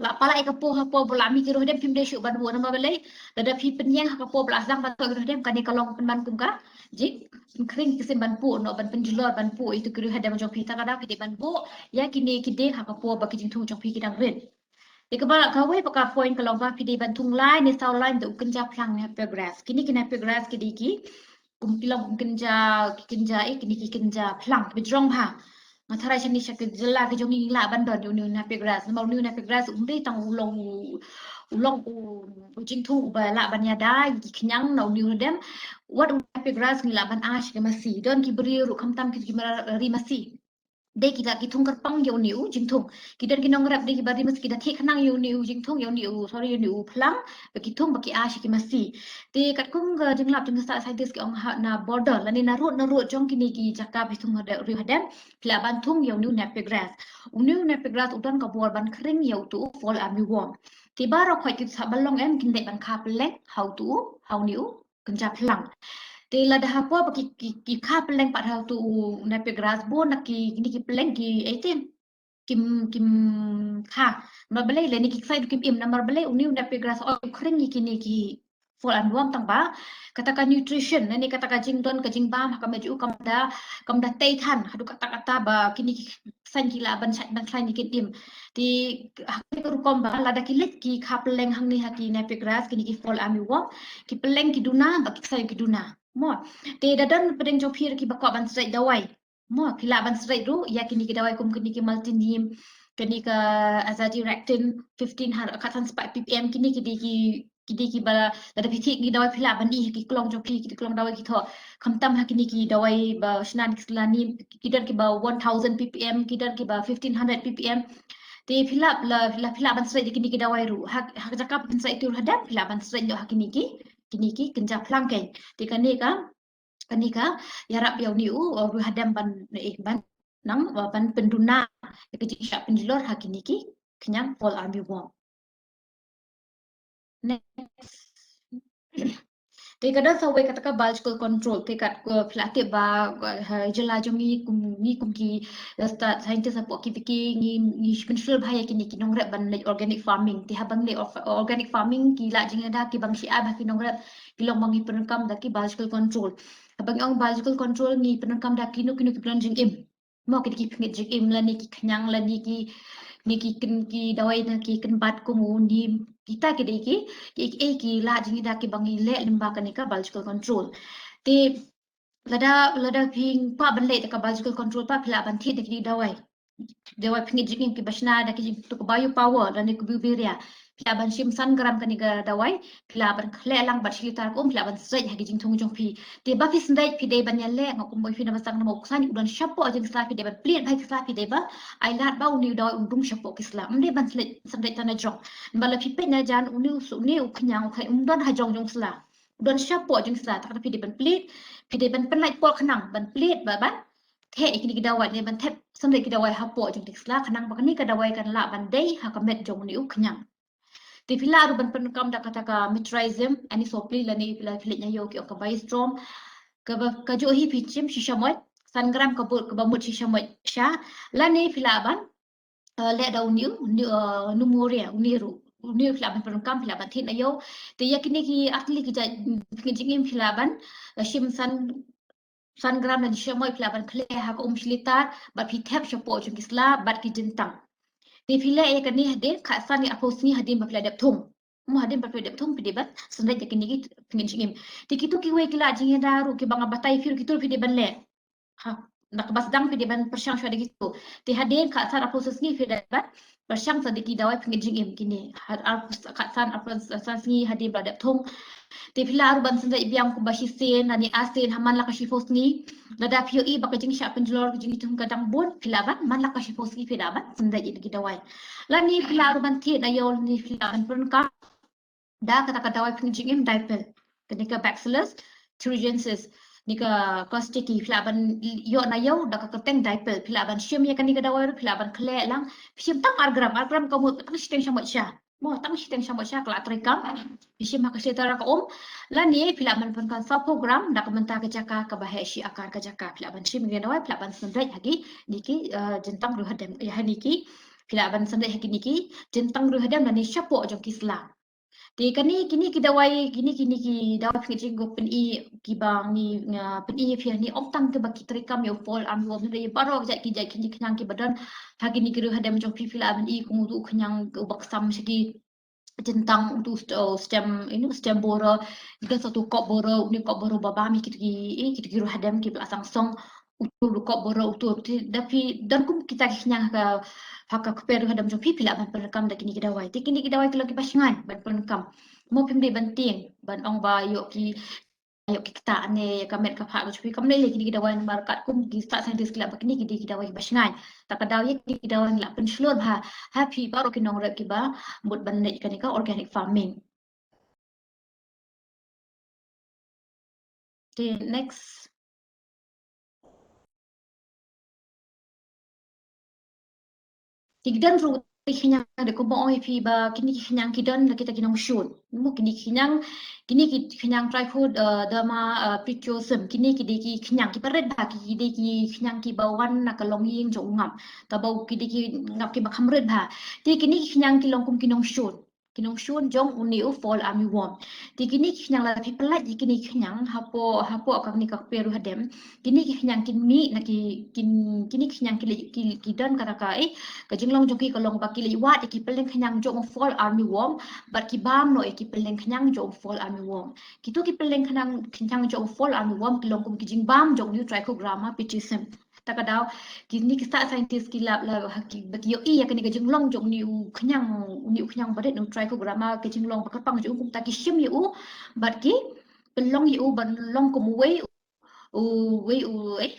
La palat ïa ka por ha por ba la mih ki riew hadem phim dei shuh ban buh namar balei, lada phi pynïeng ha ka por ba la sdang ban thoh ki riew hadem, kane ka long pynban kum ka jingkhring ki sim ban puh noh, ban pyndilor ban puh ïa tu ki riew hadem jong phi. Ta ka daw phi dei ban buh ïa kine ki dieng ha ka por ba ki jingthung jong phi ki dang rit. Te kaba kawei pat ka point ka long ba phi dei ban thung lai ne saw lai da u kynja phlang napier grass. Kine ki napier grass ki dei ki, kum ki long kum kynja, ki kynja, eh, kine ki kynja phlang kiba jrong bha. Nga tharai shane sha ka jylla ka jong ngi ngi lah ban don ïa une u napier grass. Namar une u napier grass um dei tang u long u, u long u, u jingthung uba lah ban ïada ïa ki khñiang na une u hadem. Wat u napier grass ngi lah ban ai sha ki masi. Don ki briew ruh khamtam ki, ki mari masi. Dei kita ki thung kyrpang ïa une u jingthung. Ki don ki nongrep dei kiba ri masi, ki da thied khnang ïa une u jingthung, ïa une u, sorry, ïa une u phlang, ba ki thung ba ki ai sha ki masi. Te katkum ka jinglap jong ki scientist ki ong ha na border lane na rud na rud jong kine ki jaka ba thung hadem, riew hadem, phi lah ban thung ïa une u napier grass. Une u napier grass u don ka bor ban khring ïa utu u fall armyworm. Te baroh khoit ki sah ban long em kin dei ban kha pylleng ha utu u, ha une u kynja phlang. Te lada ha por ba ki, ki, ki kha pylleng pat ha utu u napier grass, bun na ki, kine ki pylleng ki, eh, te kim, kim kha. Namar balei lane ki ksaiñ ruh kim im, namar balei une u napier grass u khring ïa kine ki fall armyworm tang ba kata ka nutrition lane kata ka jingdon ka jingbam ha ka met jong u kam da, kam da tei than haduh katta katta ba kine ki ksaiñ ki lah ban shait ban khlaiñ ïa ki im. Te ha kane ka rukom ba lada ki leit ki kha pylleng hangne ha ki napier grass, kine ki fall armyworm, ki pylleng ki duna bad ki ksaiñ ki duna. Mo. Te da don pdeng jong phi ruh kiba kwah ban sreit dawai. Mo, phi lah ban sreit ruh ïa kine ki dawai kum kine ki Multineem, kine ka Azadirachtin fifteen hundred, khatsan spah ppm, kine ki dei ki, ki dei kiba lada phi thied ki dawai phi lah ban ïoh ha ki klong jong phi, ki klong dawai ki thoh. Khamtam ha kine ki dawai ba shna ki sla neem, ki don kiba one thousand ppm, ki don kiba fifteen hundred ppm. Te phi lah, la, la phi lah ban sreit ïa kine ki dawai ruh. Ha, ha ka jaka ba phin sreit ïa tu riew hadem, phi lah ban sreit noh ha kine ki, kine ki kynja phlang keiñ. Te kane ka, kane ka ïarap ïa une u, uh, riew hadem ban, eh, ban nang, uh, ban pynduna ïa ka jingshah pyndilor ha kine ki khñiang fall armyworm. Next. Te ka don sa wei kata ka biological control, te kat ko phi la tip ba, ha jylla jong ngi kum, ngi kum ki, eh, sta-, scientist hapoh ki wiki, ngi, ngi pynshluh bha ïa kine ki nongrep ban leh organic farming. Te haba ngi leh or-, organic farming ki lah jingïada ki bang shu ai ba ki nongrep ki long ba ngi pyndonkam da ki biological control. Haba ngi ong biological control ngi pyndonkam da kino kino ki don jingim. Mo ki dei ki pynngeit jingim lane ki khñiang lane ki, ne ki kyn-, ki dawai na ki kynbat kum u nim. Kita ki dei ki, ki, ki, ki lah jingïada ki bang ngi leh lyngba kane ka biological control. Te lada, lada phi kwah ban leh da ka biological control pat phi lah ban thied da ki dawai. Dawai pynngeit jingim kiba shna da ki jing, to ka bio power lane ka biobarrier. Phi lah ban shim san gram kane ka dawai, phi lah ban khleh lang bad shi litar ka um, phi lah ban sdait ha ki jingthung jong phi. Te ba phi sdait phi dei ban ïaleh, nga kum ba phi na ba sang na ma u ksain u don shapoh jong ki sla, phi dei ban plied bha ki sla, phi dei ba ai lad ba une u dawai un rung shapoh ki sla. Ym dei ban sdait, sdait tang na jrong. Ba la phi peit na jan une u su, une u khñiang u khleh um don ha jrong jong sla. U don shapoh jong ki sla, te kata phi dei ban plied, phi dei ban pynlait por khnang ban plied ba ban theh ïa kine ki dawai, ne ban thep sdait ki dawai hapoh jong ki sla khnang ba kane ka dawai kan lah ban dei ha ka met jong une u khñiang. Te phi lah ruh ban pyndonkam da kata ka metrrhizum anisopli lane phi lah phi leit na ïew ki ong ka Biostorm. Kaba, kajuh hi phi shim shisha mot, san gram ka bud, kaba mut shisha mot sha. Lane phi lah ban, eh, leh da une u, une u, eh, Numoria, une ruh. Une phi lah ban pyndonkam, phi lah ban thied na ïew. Te ïa kine ki ar tylli ki jait, mm, pynngeit jingim phi lah ban, eh, shim san san gram lane shisha mot phi lah ban khleh ha ka um shi litar, bad phi thep shapoh jong ki sla bad ki jyntang. Te phi leh ïa kane hadien khatsan ne arphew sngi hadien ba phi la dep thung. Mo hadien ba phi la dep thung phi dei ban sdait ïa kine ki pynngeit jingim. Te kito kiwei ki lah jingïada ruh kiba nga batai phi ruh kito ruh phi dei ban leh. Ha, na kaba sdang phi dei ban pyrshang shuwa da kito. Te hadien khatsan arphew sngi phi dei ban pyrshang sa da ki dawai pynngeit jingim kine. Had ar, khatsan arphew sngi hadien ba la dep thung. Te phi lah ruh ban sdait biang kumba shisien lane arsien ha man la ka shiphew sngi. Lada phi ïohi ba ka jingshah pynjulor ka jingïatung ka dang bun, phi lah ban man la ka shiphew sngi phi lah ban sdait ïa ki dawai. Lane phi lah ruh ban thied na ïew lane phi lah ban pyndonkam da kata ka dawai pynngeit jingim Dipel. Kane ka Bacillus thuringiensis. Ne ka, ka sticky phi lah ban ïoh na ïew da ka kyrteng Dipel. Phi lah ban shim ïa kane ka dawai ruh phi lah ban khleh lang. Phi shim tang ar gram, ar gram ka mut tang shiteng sha mot sha. Mo tang shiteng sha mot sha ka la treikam. Phi shim ha ka shi litar ka um. Lane phi lah ban pyndonkam saphew gram da ka mynta ka jaka kaba heh shi akar ka jaka. Phi lah ban shim ïa kane ka dawai phi lah ban sdait ha kine ki, eh, jyntang riewhadem, eh, ha kine ki. Phi lah ban sdait ha kine ki jyntang riewhadem lane shapoh jong ki sla. Te kane, kine ki dawai, kine, kine ki dawai pynngeit jingim ko pyni kiba ngi, nga pyni phi hangne ym tang kiba ki treikam ïa u fall armyworm, hynrei baroh ki jait ki jait ki khñiang kiba don ha kine ki riewhadem jong phi, phi lah ban i kum utu u khñiang uba ksam sha ki jyntang, utu st-, oh, stem, you know, stem borer, ki don sa utu kop borer, une kop borer ba bam ïa kito ki, eh, kito ki riewhadem kiba la sdang song, utu u kop borer utu, te da phi don kum kita ki khñiang ha ka, ha ka kper riewhadem jong phi, phi lah ban pyndonkam da kine ki dawai. Te kine ki dawai ki long kiba shngaiñ ban pyndonkam. Mo phim dei ban tieng ban ong ba ïoh ki, ïoh ki ktah ne ïa ka met ka phah ka jong phi, kam dei lei kine ki dawai namar katkum ki scientist ki lah ba kine ki dei ki dawai kiba shngaiñ. Ta ka daw ïa kine ki dawai ngi lah pynshlur bha ha phi baroh ki nongrep kiba mut ban leh kane ka organic farming. Te next. Te ki don ruh ki khñiang, da kumba ong ïa phi ba kine ki khñiang ki don la kita ki nongshun. Mo kine ki khñiang, kine ki khñiang Tricho, eh, derma, eh, preciorsum, kine ki dei ki khñiang kiba rit bha, ki dei ki khñiang kiba wan na ka longïing jong u ngap. Kaba u ki dei ki ngap kiba kham rit bha. Te kine ki khñiang ki long kum ki nongshun. Ki nongshun jong une u fall armyworm. Te kine ki khñiang lada phi pyllait ïa kine ki khñiang hapoh, hapoh kane ka kper riewhadem. Kine ki khñiang kin mih na ki, kin, kine ki khñiang ki leit, ki, ki don kata ka, eh, ka jinglong jong ki ka long ba ki leit wad ïa ki pylleng khñiang jong u fall armyworm bad ki bam noh ïa ki pylleng khñiang jong u fall armyworm. Kito ki pylleng khñiang, khñiang jong u fall armyworm ki long kum ki jingbam jong une u Trichogramma pituissem. Ta ka daw kine ki scientist ki lap la ha ki ba ki ïohi ïa kane ka jinglong jong une u khñiang, une u khñiang ba rit, une u Trichogramma, ka jinglong ba kyrpang jong u, kumta ki shim ïa u bad ki pynlong ïa u ban long kum uwei u, uwei u, eh,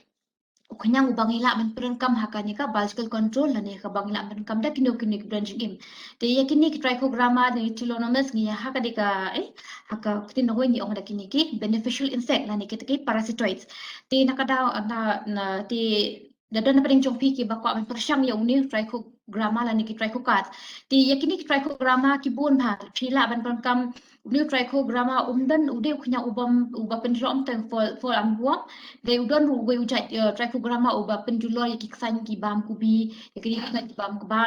u khñiang uba ngi lah ban pyndonkam ha kane ka biological control lane kaba ngi lah ban pyndonkam da kino kino ki brand jingim. Te ïa kine ki Trichogramma ne Tillenormus ngi ïa ha ka dei ka, eh, ha ka ktien Nongwei ngi ong da kine ki beneficial insect lane kita ki parasitoids. Te na ka daw na, na, te da don na pdeng jong phi kiba kwah ban pyrshang ïa une u Trichogramma lane ki Trichocards. Te ïa kine ki Trichogramma ki bun bha, phi lah ban pyndonkam Une u trichogramma um don u dei u khñiang u bym, u ba pynjulor ym tang fall, fall armyworm. Dei u don ruh uwei u jait, eh, trichogramma u ba pynjulor ïa ki ksain ki bam kubi, ïa ki ksain ki bam kba.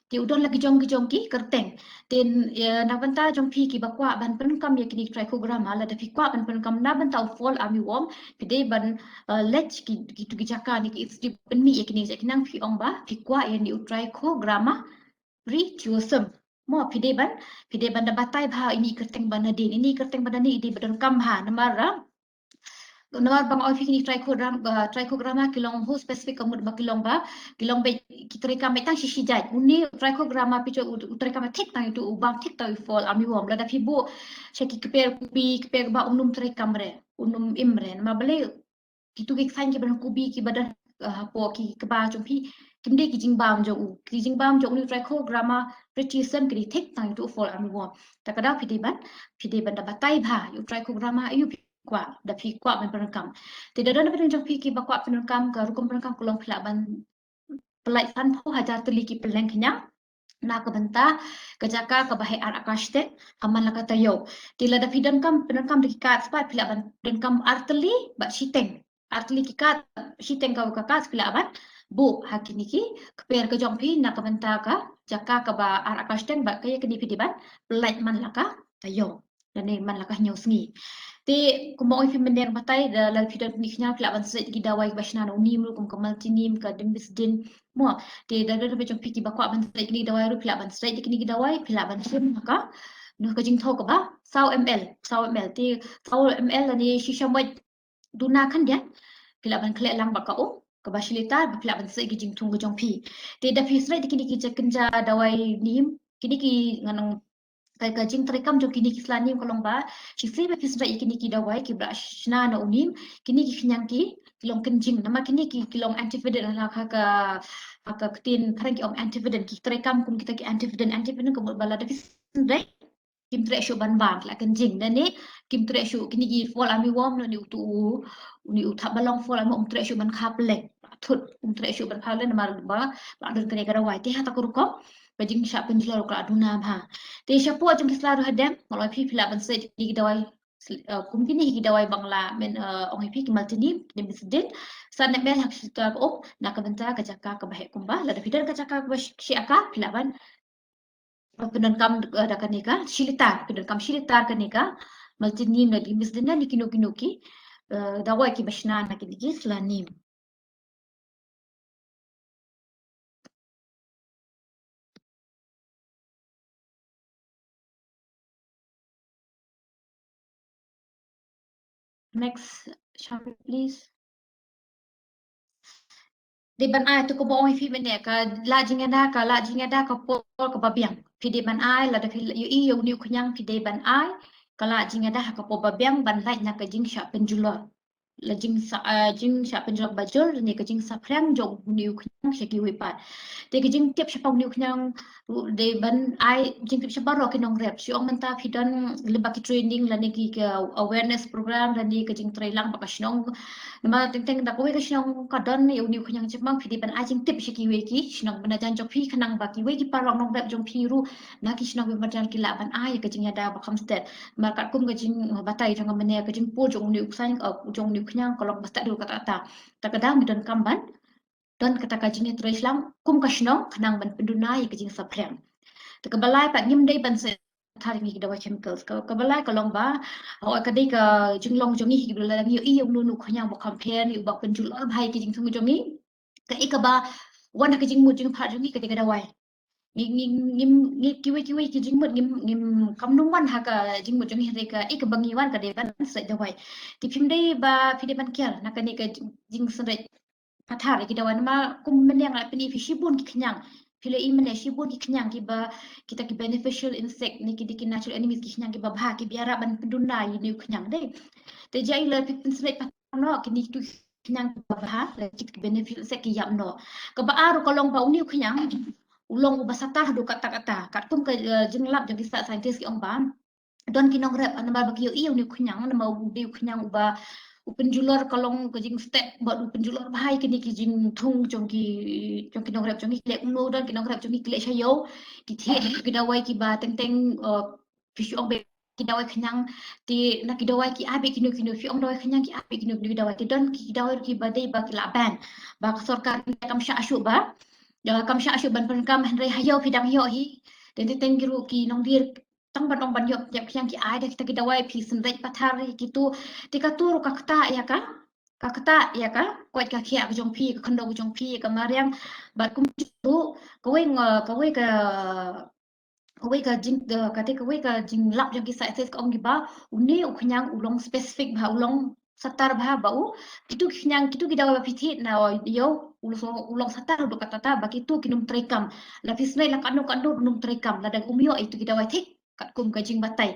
Te u don la ki jong ki jong ki kyrteng. Te, eh, na bynta jong phi ki ba kwah ban pyndonkam ïa kine ki trichogramma, lada phi kwah ban pyndonkam na bynta u fall armyworm, phi dei ban, eh, leit ki, ki tu ki jaka ne ki institute pynmih ïa kine, jaka nang phi ong ba phi kwah ïa une u trichogramma pretiosum. Mo, phi dei ban, phi dei ban da batai bha ine i kyrteng ba nadien, ine i kyrteng ba nadien i dei ba donkam bha, namar, ah, namar ba nga ong ïa phi kine ki trichogram-, ah, trichogramma ki long ho specific ka mut ba ki long ba, ki long beit, ki treikam beit tang shi shi jait. Une u trichogramma phi ju u, u treikam thik tang ïa utu u bam thik tang ïa u fall armyworm. Lada phi buh sha ki kper kubi, kper kba um nym treikam re, um nym im re. Namar balei kitu ki ksain ki ba don kubi ki ba don, eh, hapoh ki kba jong phi, kim dei ki jingbam jong u. Ki jingbam jong une u trichogramma pretiosum ki dei thik tang ïa utu u fall armyworm. Ta ka daw phi dei ban, phi dei ban da batai bha ïa u trichogramma aïu phi kwah, da phi kwah ban pyndonkam. Te da don na pdeng jong phi ki ba kwah pyndonkam, ka rukom pyndonkam ka long phi lah ban pyllait sanphew hajar tylli ki pylleng khñiang na ka bynta ka jaka kaba heh ar akar shiteng ha man la ka taïew. Te lada phi donkam, pyndonkam da ki card spah, phi lah ban donkam ar tylli bad shiteng. Ar tylli ki card, shiteng ka, ka card phi lah ban buh ha kine ki kper ka jong phi na ka bynta ka jaka kaba ar akar shiteng bad ka ïa kine phi dei ban pyllait man la ka taïew. Lane man la ka hynñiew sngi. Te kumba ong ïa phi mynne nga batai, da lada phi don kine ki khñiang phi lah ban sait ki dawai kiba shna na u neem ruh kum ka Multineem, ka Dimbesidine. Mo, te da don ba jong phi kiba kwah ban sait kine ki dawai ruh phi lah ban sait kine ki dawai, phi lah ban shim ha ka, noh ka jingthew kaba saw M L, saw M L. Te saw M L lane shi shamoit duna khyndiat, phi lah ban khleh lang bad ka um kaba shi litar, ba phi lah ban sait ki jingthung ka jong phi. Te da phi sait kine ki ja kynja dawai neem, kine ki ngan ong ka, ka jingtreikam jong kine ki sla neem ka long ba, shisien ba phi sait ïa kine ki dawai kiba la shna na u neem, kine ki khñiang ki, ki long kynjing. Namar kine ki, ki long antioxidant, ha ka, ha ka ktien phareng ki ong antioxidant, ki treikam kum kita ki antioxidant, antioxidant ka mut ba lada phi sait kim treh shuh ban bam, ki la kynjing. Lane kim treh shuh kine ki fall armyworm, lane utu u, une u thap balong fall armyworm um treh shuh ban kha pylleng. Thut, um treh shuh ban kha pylleng namar ba la don kane ka dawai. Te ha ta ka rukom ka jingshah pynjulor ka la duna bha. Te shapoh jong ki sla ruh hadien, nga ong ïa phi phi lah ban sait kine ki dawai, eh, kum kine ki dawai ba nga la men, eh, ong ïa phi ki Multineem, ki Dimbesidine, san M L ha ka shi litar ka um, na ka bynta ka jaka kaba heh kumba. Lada phi don ka jaka kaba shi, shi akar, phi lah ban pyndonkam, eh, da kane ka shi litar, pyndonkam shi litar kane ka Multineem, da Dimbesidine, ne kino kino ki, eh, dawai kiba shna na kine ki sla neem. Next, Shami, please. Dei ban ai, te kumba ong ïa phi mynne, ka la jingïada, ka la jingïada ka por kaba biang. Phi dei ban ai, lada phi ïohi ïa une u khñiang phi dei ban ai ka la jingïada ha ka por ba biang ban lait na ka jingshah pynjulor. La jingsa-, eh, jingshah pynjulor ba jur ne ka jingsaphriang jong une u khñiang sha kiwei pat. Te ka jingtip shaphang une u khñiang ruh dei ban ai jingtip sha baroh ki nongrep. Shu ong mynta phi don lyngba ki training lane ki, ka awareness program lane ka jingtrei lang bad ka shnong. Namar teng teng da kawei ka shnong ka don ïa une u khñiang chipmang, phi dei ban ai jingtip sha kiwei ki shnong ba na jan jong phi khnang ba kiwei ki paralok nongrep jong phi ruh na ki shnong ba marjan ki lah ban ai ka jingïada ba kham stet. Namar katkum ka jingbatai jong nga mynne, ka jingpur jong une u ksain, eh, jong une u khñiang ka long ba stet ruh katta katta. Ta ka daw ngi donkam ban don kata ka jingïatreilang kum ka shnong khnang ban pynduna ïa ka jingsaphriang. Te kaba lai pat, ngim dei ban sait thar ïa ngi ki dawai chemicals. Ka, kaba lai ka long ba, hooid ka dei ka jinglong jong ngi hi ki briew, lada ngi ïohi ïa uno uno u khñiang ba kham pher ne uba pynjulor bha ïa ki jingthung jong ngi, kaei kaba wan ha ka jingmut jingpyrkhat jong ngi ka dei ka dawai. Ngi, ngi, ngim, ngi kiwei kiwei ki jingmut ngim, ngim, kam nym wan ha ka jingmut jong ngi, hynrei kaei kaba ngi wan ka dei ban sait dawai. Te phim dei ba, phi dei ban kiar na kane ka jing, jingsynreit pathar ïa ki dawai. Namar kum mynne nga la pyni ïa phi shibun ki khñiang. Phi la i mynne shibun ki khñiang kiba, kita ki beneficial insect ne ki dei ki natural enemies, ki khñiang kiba bha kiba ïarap ban pynduna ïa une u khñiang, dei. Te ïa i la phi pynsynreit pathar noh, kine kitu ki khñiang kiba bha, la kit ki beneficial insect ki ïap noh. Kaba ar ruh ka long ba une u khñiang u long uba satar haduh katta katta. Katkum ka, eh, jinglap jong ki scientist ki ong ba don ki nongrep, namar ba ki ïohi ïa une u khñiang, namar u dei u khñiang uba, u pynjulor, ka long ka jingstet bad u pynjulor bha ïa kine ki jingthung jong ki, jong ki nongrep jong ngi. Ki leh kumno? Don ki nongrep jong ngi ki leh sha ïew, ki thied ki dawai kiba teng teng, eh, phi shu ong ba ki dawai khñiang, te na ki dawai ki ai beit kino kino, phi ong dawai khñiang ki ai beit kino kino ki dawai, te don ki dawai ruh kiba dei ba ki la ban, ba ka sorkar India kam shah shuh ba, kam shah shuh ban pyndonkam, hynrei ha ïew phi dang ïoh hi. Te teng teng ki ruh ki nongdie tang ban ong ban ïoh, ïoh khñiang ki ai da kita ki dawai, phi synreit pathar ïa kito, te kato ruh ka ktah ïa ka, ka ktah ïa ka koit ka khiah ka jong phi, ka khyndew ka jong phi, ka mariang. Bad kumjuh kawei, kawei ka, kawei ka jing, kata kawei ka jinglap jong ki scientist ka ong kiba une u khñiang u long specific bha, u long satar bha ba u, kito ki khñiang, kito ki dawai ba phi thied na ïew, u long, u long satar haduh katta ba kito kin ym treikam. La phi synreit la katno katno un ym treikam, lada um ïoh ïa kito ki dawai thik katkum ka jingbatai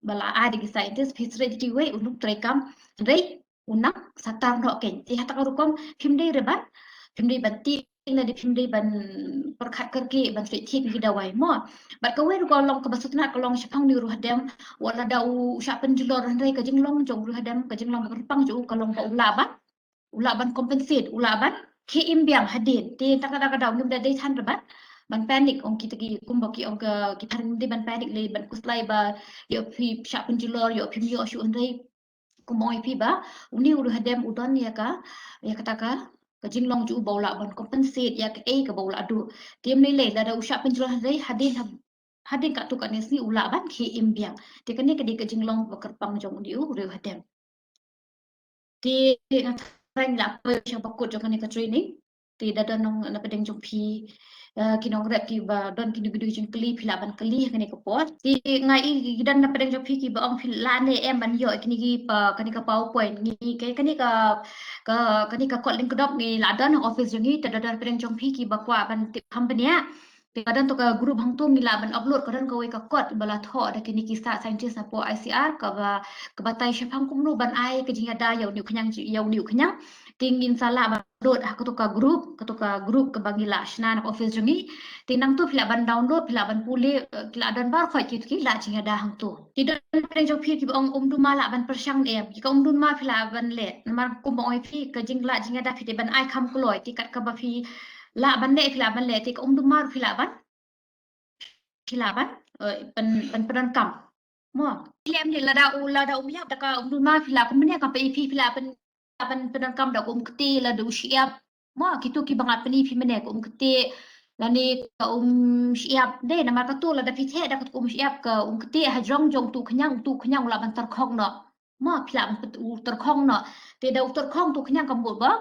ba la ai da ki scientist, phi synreit ïa kiwei un ym treikam, hynrei u nang satar noh kein. Te ha kata ka rukom phim dei re ban, phim dei ban tieng, lane phim dei ban pyrkhat kyrkieh ban thied thied ki dawai mo. Bad kawei ruh ka long kaba sngewtynnat ka long shaphang une u riewha dem, wat lada u shah pynjulor hynrei ka jinglong jong u riewha dem, ka jinglong ba kyrpang jong u ka long ba u lah ban, u lah ban compensate, u lah ban khie im biang hadien. Te tang kata ka daw ngim da dei than re ban, ban panic, ong kita ki, kumba ki ong ka, ki tharai ngim dei ban panic lei, ban khuslai ba ïoh phi shah pynjulor, ïoh phim ïoh shuh, hynrei kum ong ïa phi ba une u riewha dem u don ïa ka, ïa kata ka, ka jinglong jong u ba u lah ban compensate ïa kaei kaba u lah duh. Te ym lei lei lada u shah pynjulor hynrei hadien ha, hadien katto katne sngi u lah ban khie im biang. Te kane ka dei ka jinglong ba kyrpang jong une u riewha dem. Te nga tharai ngi la poi sha bakut jong kane ka training. Te da don nong na pdeng jong phi, eh, ki nongrep kiba don kino kino ki jingkylli, phi lah ban kylli ha kane ka por. Te nga i ki don na pdeng jong phi kiba ong phi lah ne em ban ïoh kine ki pa, kane ka PowerPoint, ngi, kane ka, ka, kane ka kot lyngkdop ngi la don ha office jong ngi, te da don pdeng jong phi kiba kwah ban tip kham bniah. Te ka don to ka group hangto ngi lah ban upload, ka don kawei ka kot ba la thoh da kine ki scientist napoh I C R, kaba, kaba batai shaphang kumno ban ai ka jingïada ïa une u khñiang, ïa une u khñiang. Te ngin sa lah ban upload ha kato ka group, kato ka group kaba ngi la shna na ka office jong ngi. Te nangto phi lah ban download, phi lah ban pule, eh, ki la don baroh khoit ki, ki la jingïada hangto. Te don pdeng jong phi kiba ong um duna lah ban pyrshang ne em. Ki ka um duna phi lah ban leh. Namar kumba ong ïa phi ka jinglah jingïada phi dei ban ai kham kloi. Te kat kaba phi lah ban leh phi lah ban leh, te ka um duna phi lah ban, phi lah ban, eh, pyn, pyn, pyndonkam. Mo, lem de lada u, lada um ïap da ka um duna phi lah, kum mynne ka phi, phi lah pyn, pyn, pyndonkam da ka um ktieh lada u shyiap. Mo, kito kiba nga pyni phi mynne ka um ktieh, lane ka um shyiap. Dei namar kato lada phi theh da ka um shyiap, ka um ktieh ha jrong jong uto u khñiang, uto u khñiang u lah ban tyrkhong noh. Mo, phi lah ban pyn, u tyrkhong noh. Te da u tyrkhong uto u khñiang ka mut ba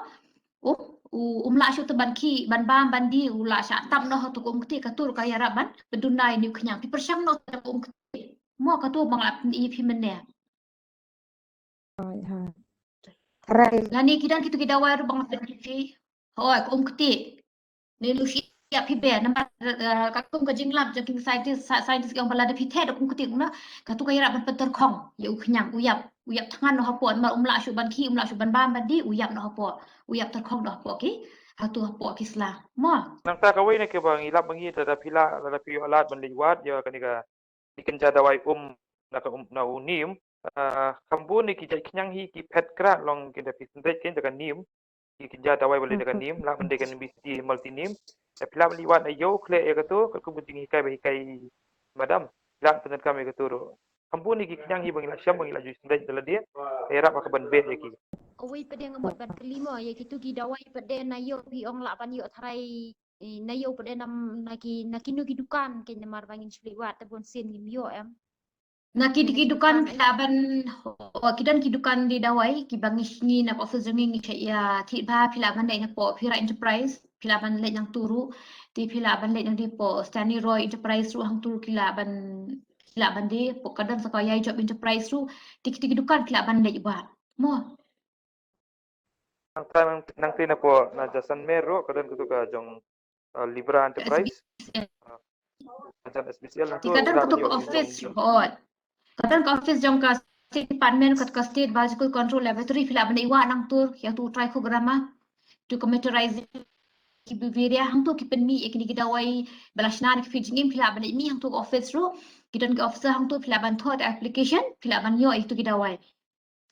um, u, um lah shuh te ban khih, ban bam, ban die, u lah shah tap noh ha uto ka um ktieh, kato ruh ka ïarap ban pynduna ïa une u khñiang. Phi pyrshang noh da ka um ktieh. Mo, kato ba nga la pyni phi mynne. Hooid, hooid. Lane ki don kito ki dawai ruh ba nga pyni phi. Hooid, ka um ktieh. Ne u shyiap phi beh, namar, eh, katkum ka jinglap jong ki scientist, sci-, scientist ki ong ba lada phi theh da ka um ktieh kumno, kato ka ïarap ban pyntyrkhong ïa u khñiang, u ïap, u ïap thngan noh hapoh, namar um lah shuh ban khih, um lah shuh ban bam, ban die, u ïap noh hapoh, u ïap tyrkhong noh hapoh ki, hato hapoh ki sla. Mo. Nangta kawei na kaba ngi lap ba ngi lada phi lah, lada phi ïoh lad ban leit wad ïa kane ka, kine ki kynja dawai um, na ka um, na u neem, ah, kham bun ne ki jait khñiang hi ki phet krad long, ki da phi synreit kein da ka neem, ki kynja dawai ba leh da ka neem, lah ban dei ka neem B C multi neem. Da phi lah ban leit wad na ïew khleh ïa kato, katkum ka jinghikai ba hikai madam, lah pyndonkam ïa kato ruh. Kham bun ne ki khñiang hi ba ngi la shem, ba ngi la ju synreit da lade, ïarap ha ka ban beh ïa ki. Kawei pat de nga mut ban kylli mo, ïa kito ki dawai pat de na ïew phi ong lah ban ïoh tharai, eh, na ïew pat de na, na ki, na kino ki dukan kein namar ba ngin shu leit wad te bun sien ngim ïoh em. Na ki, ki dukan phi lah ban, oh, ki don ki dukan die dawai kiba ngi, ngi na ka office jong ngi ngi shait ïa thied bha, phi lah ban leit napoh Phi Right Enterprise, phi lah ban leit nangto ruh, te phi lah ban leit nangto poh Stanley Roy Enterprise ruh hangto ruh ki lah ban, ki lah ban die, poh ka don sa ka Ïai Job Enterprise ruh, te kito ki dukan phi lah ban leit wad. Mo. Nangta nang, nangta napoh na Jaisalmer ruh ka don kato ka jong, uh, Libra Enterprise. S B S L. Uh, ka jong S B S L nangto. Ka don kato ka office ruh. Ka don ka office jong ka State Department, ka, ka State Biological Control Laboratory, phi lah ban leit wad nangto, ïa uto u trichogramma, uto ka meterizing, ki Beauveria, hangto ki pynmih ïa kine ki dawai ba la shna na ki fridge jingim, phi lah ban leit mih hangto ka office ruh. Ki don ki officer hangto, phi lah ban thoh da application, phi lah ban ïoh ïa kito ki dawai.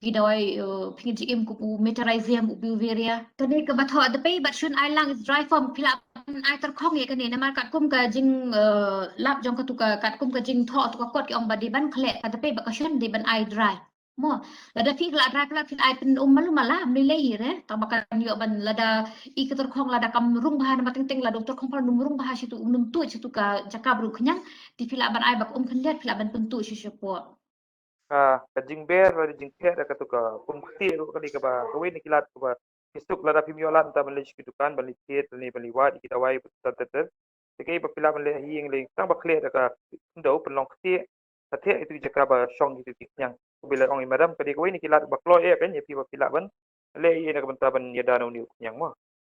Ki dawai, eh, pynjingim kum u meterizing, u Beauveria. Kane kaba thoh da pei bad shun ai lang, is dry form, phi lah ban ai tyrkhong ïa kane namar katkum ka jing, eh, lap jong katu ka, katkum ka jingthoh tu ka kot ki ong ba dei ban khleh, ka dei ba ka shon dei ban ai dry. Mo, lada phi la dry, la phi ai pynum malu mala, mli lei re, tang ba kan ïoh ban lada i ka tyrkhong lada kam rung bha namar teng teng lada u tyrkhong pynum rung bha shitu, um num tu shitu ka jaka bru khñiang, te phi lah ban ai ba ka um khyndiat, phi lah ban pyntu shi shapoh. Ka, ka jingber, ka jingphet, ka tu ka um kti ruh ka dei kaba, kawei na ki lad kaba, ki suk lada phim ïoh lad ta ban leit sha ki dukan, ban leit thied, ban leit, ban leit wad, ki dawai, tan tan tan. Te kaei ba phi lah ban leh ïing leh tang ba khleh da ka khyndew pynlong kti, ka thied itu ki jaka ba shong itu ki khñiang. Kaba la ong i madam ka dei kawei na ki lad ba kloi eh kan ïa phi ba phi lah ban leh ïa na ka bynta ban ïada na u khñiang mo.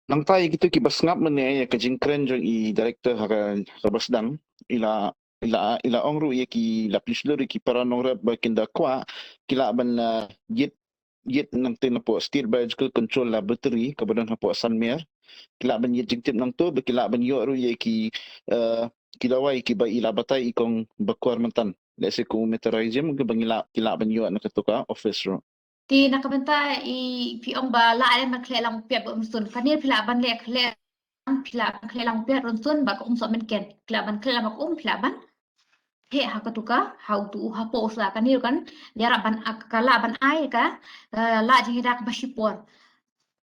Nangta ïa kitu kiba sngap mynne ïa ka jingkren jong i director ha ka, ha kaba sdang, i la, i la, i la ong ruh ïa ki, la pynshlur ïa ki para nongrep ba kin da kwah ki lah ban, ah, ïit, ïit nangta napoh State Biological Control Laboratory kaba don hapoh Sanmer. Ki lah ban ïit jingtip nangtu ba ki lah ban ïoh ruh ïa ki, eh, ki dawai kiba i la batai i kong Bakwar myntan. Let's say kum meteorism kiba ngi lah, ki lah ban ïoh na katu ka office ruh. Te na ka bynta i phi ong ba la ai ban khleh lang piat ba um sun. Kane phi lah ban leh khleh, phi lah ban khleh lang piat run sun ba ka um soh mynken. Phi lah ban khleh lang ba ka um, phi lah ban heh ha katu ka, ha utu u hapoh u sla kane kan ïarap ban, ah, ka lah ban ai ka, eh, la jingïada kaba shipor.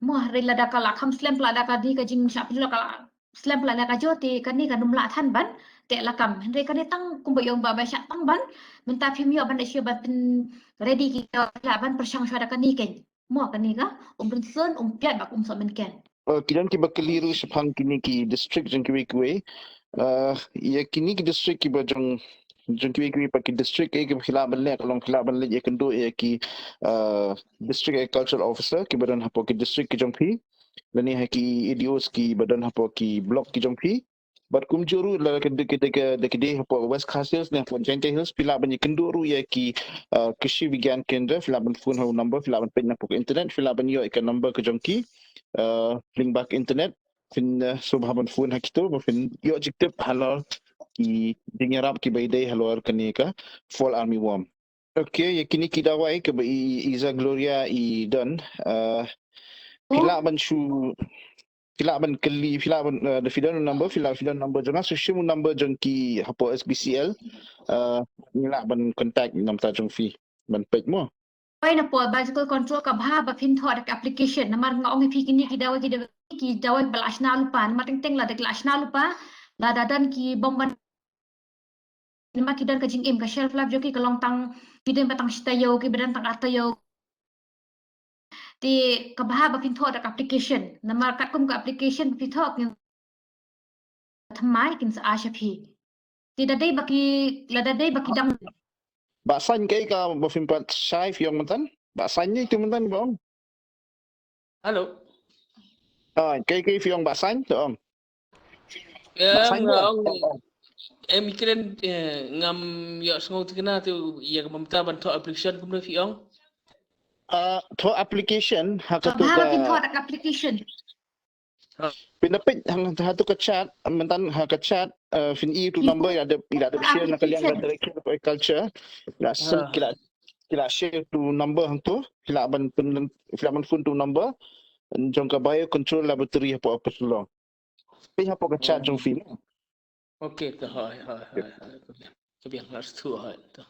Mo, hynrei lada ka la kham slem, lada ka dei ka jingshah pynlong ka la slem, lada ka jot te kane kan ym lah than ban teh lakam. Hynrei kane tang kumba ïong ba, ba shah tang ban mynta phim ïoh ban da shu ban pyn ready ki la ban pyrshang shuwa da kane kein. Mo, kane ka um rynsun, um piat ba ka um soh mynken. Eh, ki don kiba kylli ruh shaphang kine ki district jong kiwei kiwei. Eh, ïa kine ki district kiba jong, jong kiwei kiwei pat ki district, eh, kiba ki lah ban leh, ka long ki lah ban leit ïakynduh ïa ki, eh, district agricultural officer kiba don hapoh ki district ki jong phi, lane ha ki A D Os kiba don hapoh ki block ki jong phi. Bad kumjuh ruh lada ka dei, ka dei, ka dei, ka dei hapoh West Khasi Hills ne hapoh Jaintia Hills, phi lah ban ïakynduh ruh ïa ki, uh, Krishi Vigyan Kendra, phi lah ban phone ha u number, phi lah ban peit na hapoh internet, phi lah ban ïoh ïa ka number ka jong ki, uh, lyngba ka internet, phin, uh, sngewbha ban phone ha kito ba phin ïoh jingtip halor ki jingïarap kiba ïadei halor kane ka fall army worm. Okay, ïa kine ki dawai kaba i, i Iza Gloria i don, uh, phi lah ban shu, phi lah ban kylli, phi lah ban, uh, da phi don number, phi lah, phi don number jong nga, shu shim u number jong ki hapoh S B C L, uh, ngi lah ban contact namar ta jong phi ban peit mo. Oi, napoh biological control ka bha ba phin thoh da ka application namar nga ong ïa phi kine ki dawai, ki dawai, ki dawai ba la shna lypa, namar teng teng lada ki la shna lypa, lada don ki bym ban, namar ki don ka jingim, ka shelf life jong ki ka long tang, ki don ba tang shi taïew, kiba don tang ar taïew. Te ka bha ba phin thoh da ka application. Namar katkum ka application ba phi thoh ki thymmai kin sa ai sha phi. Te da dei ba ki, lada dei ba ki dang. Bah Sain, kaei kaba phim pat shai phi ong myntan? Bah Sain ne itu myntan ba ong. Hello. Ah, kaei kaei phi ong Bah Sain, to ong. Bah Sain, nga ong, em, i kren, eh, ngam ïoh sngew thikna te ïa ka mynta ban thoh application kumno phi ong. Ah, thoh application ha katu ka. Ka bha ba phin thoh da ka application. Phin da peit hangtu ka chat, myntan ha ka chat, uh, phin i tu number ïa da, ïa da share na ka liang ka direction of agriculture. Ïa send ki la, ki la share tu number hangtu, phi lah ban pyn, phi lah ban phone tu number jong ka Bio Control Laboratory hapoh Pyrlong. Peit hapoh ka chat jong phi. Okay, to, hoi, hoi, hoi, hoi. Ka biang, ka biang, last two, hoi, to.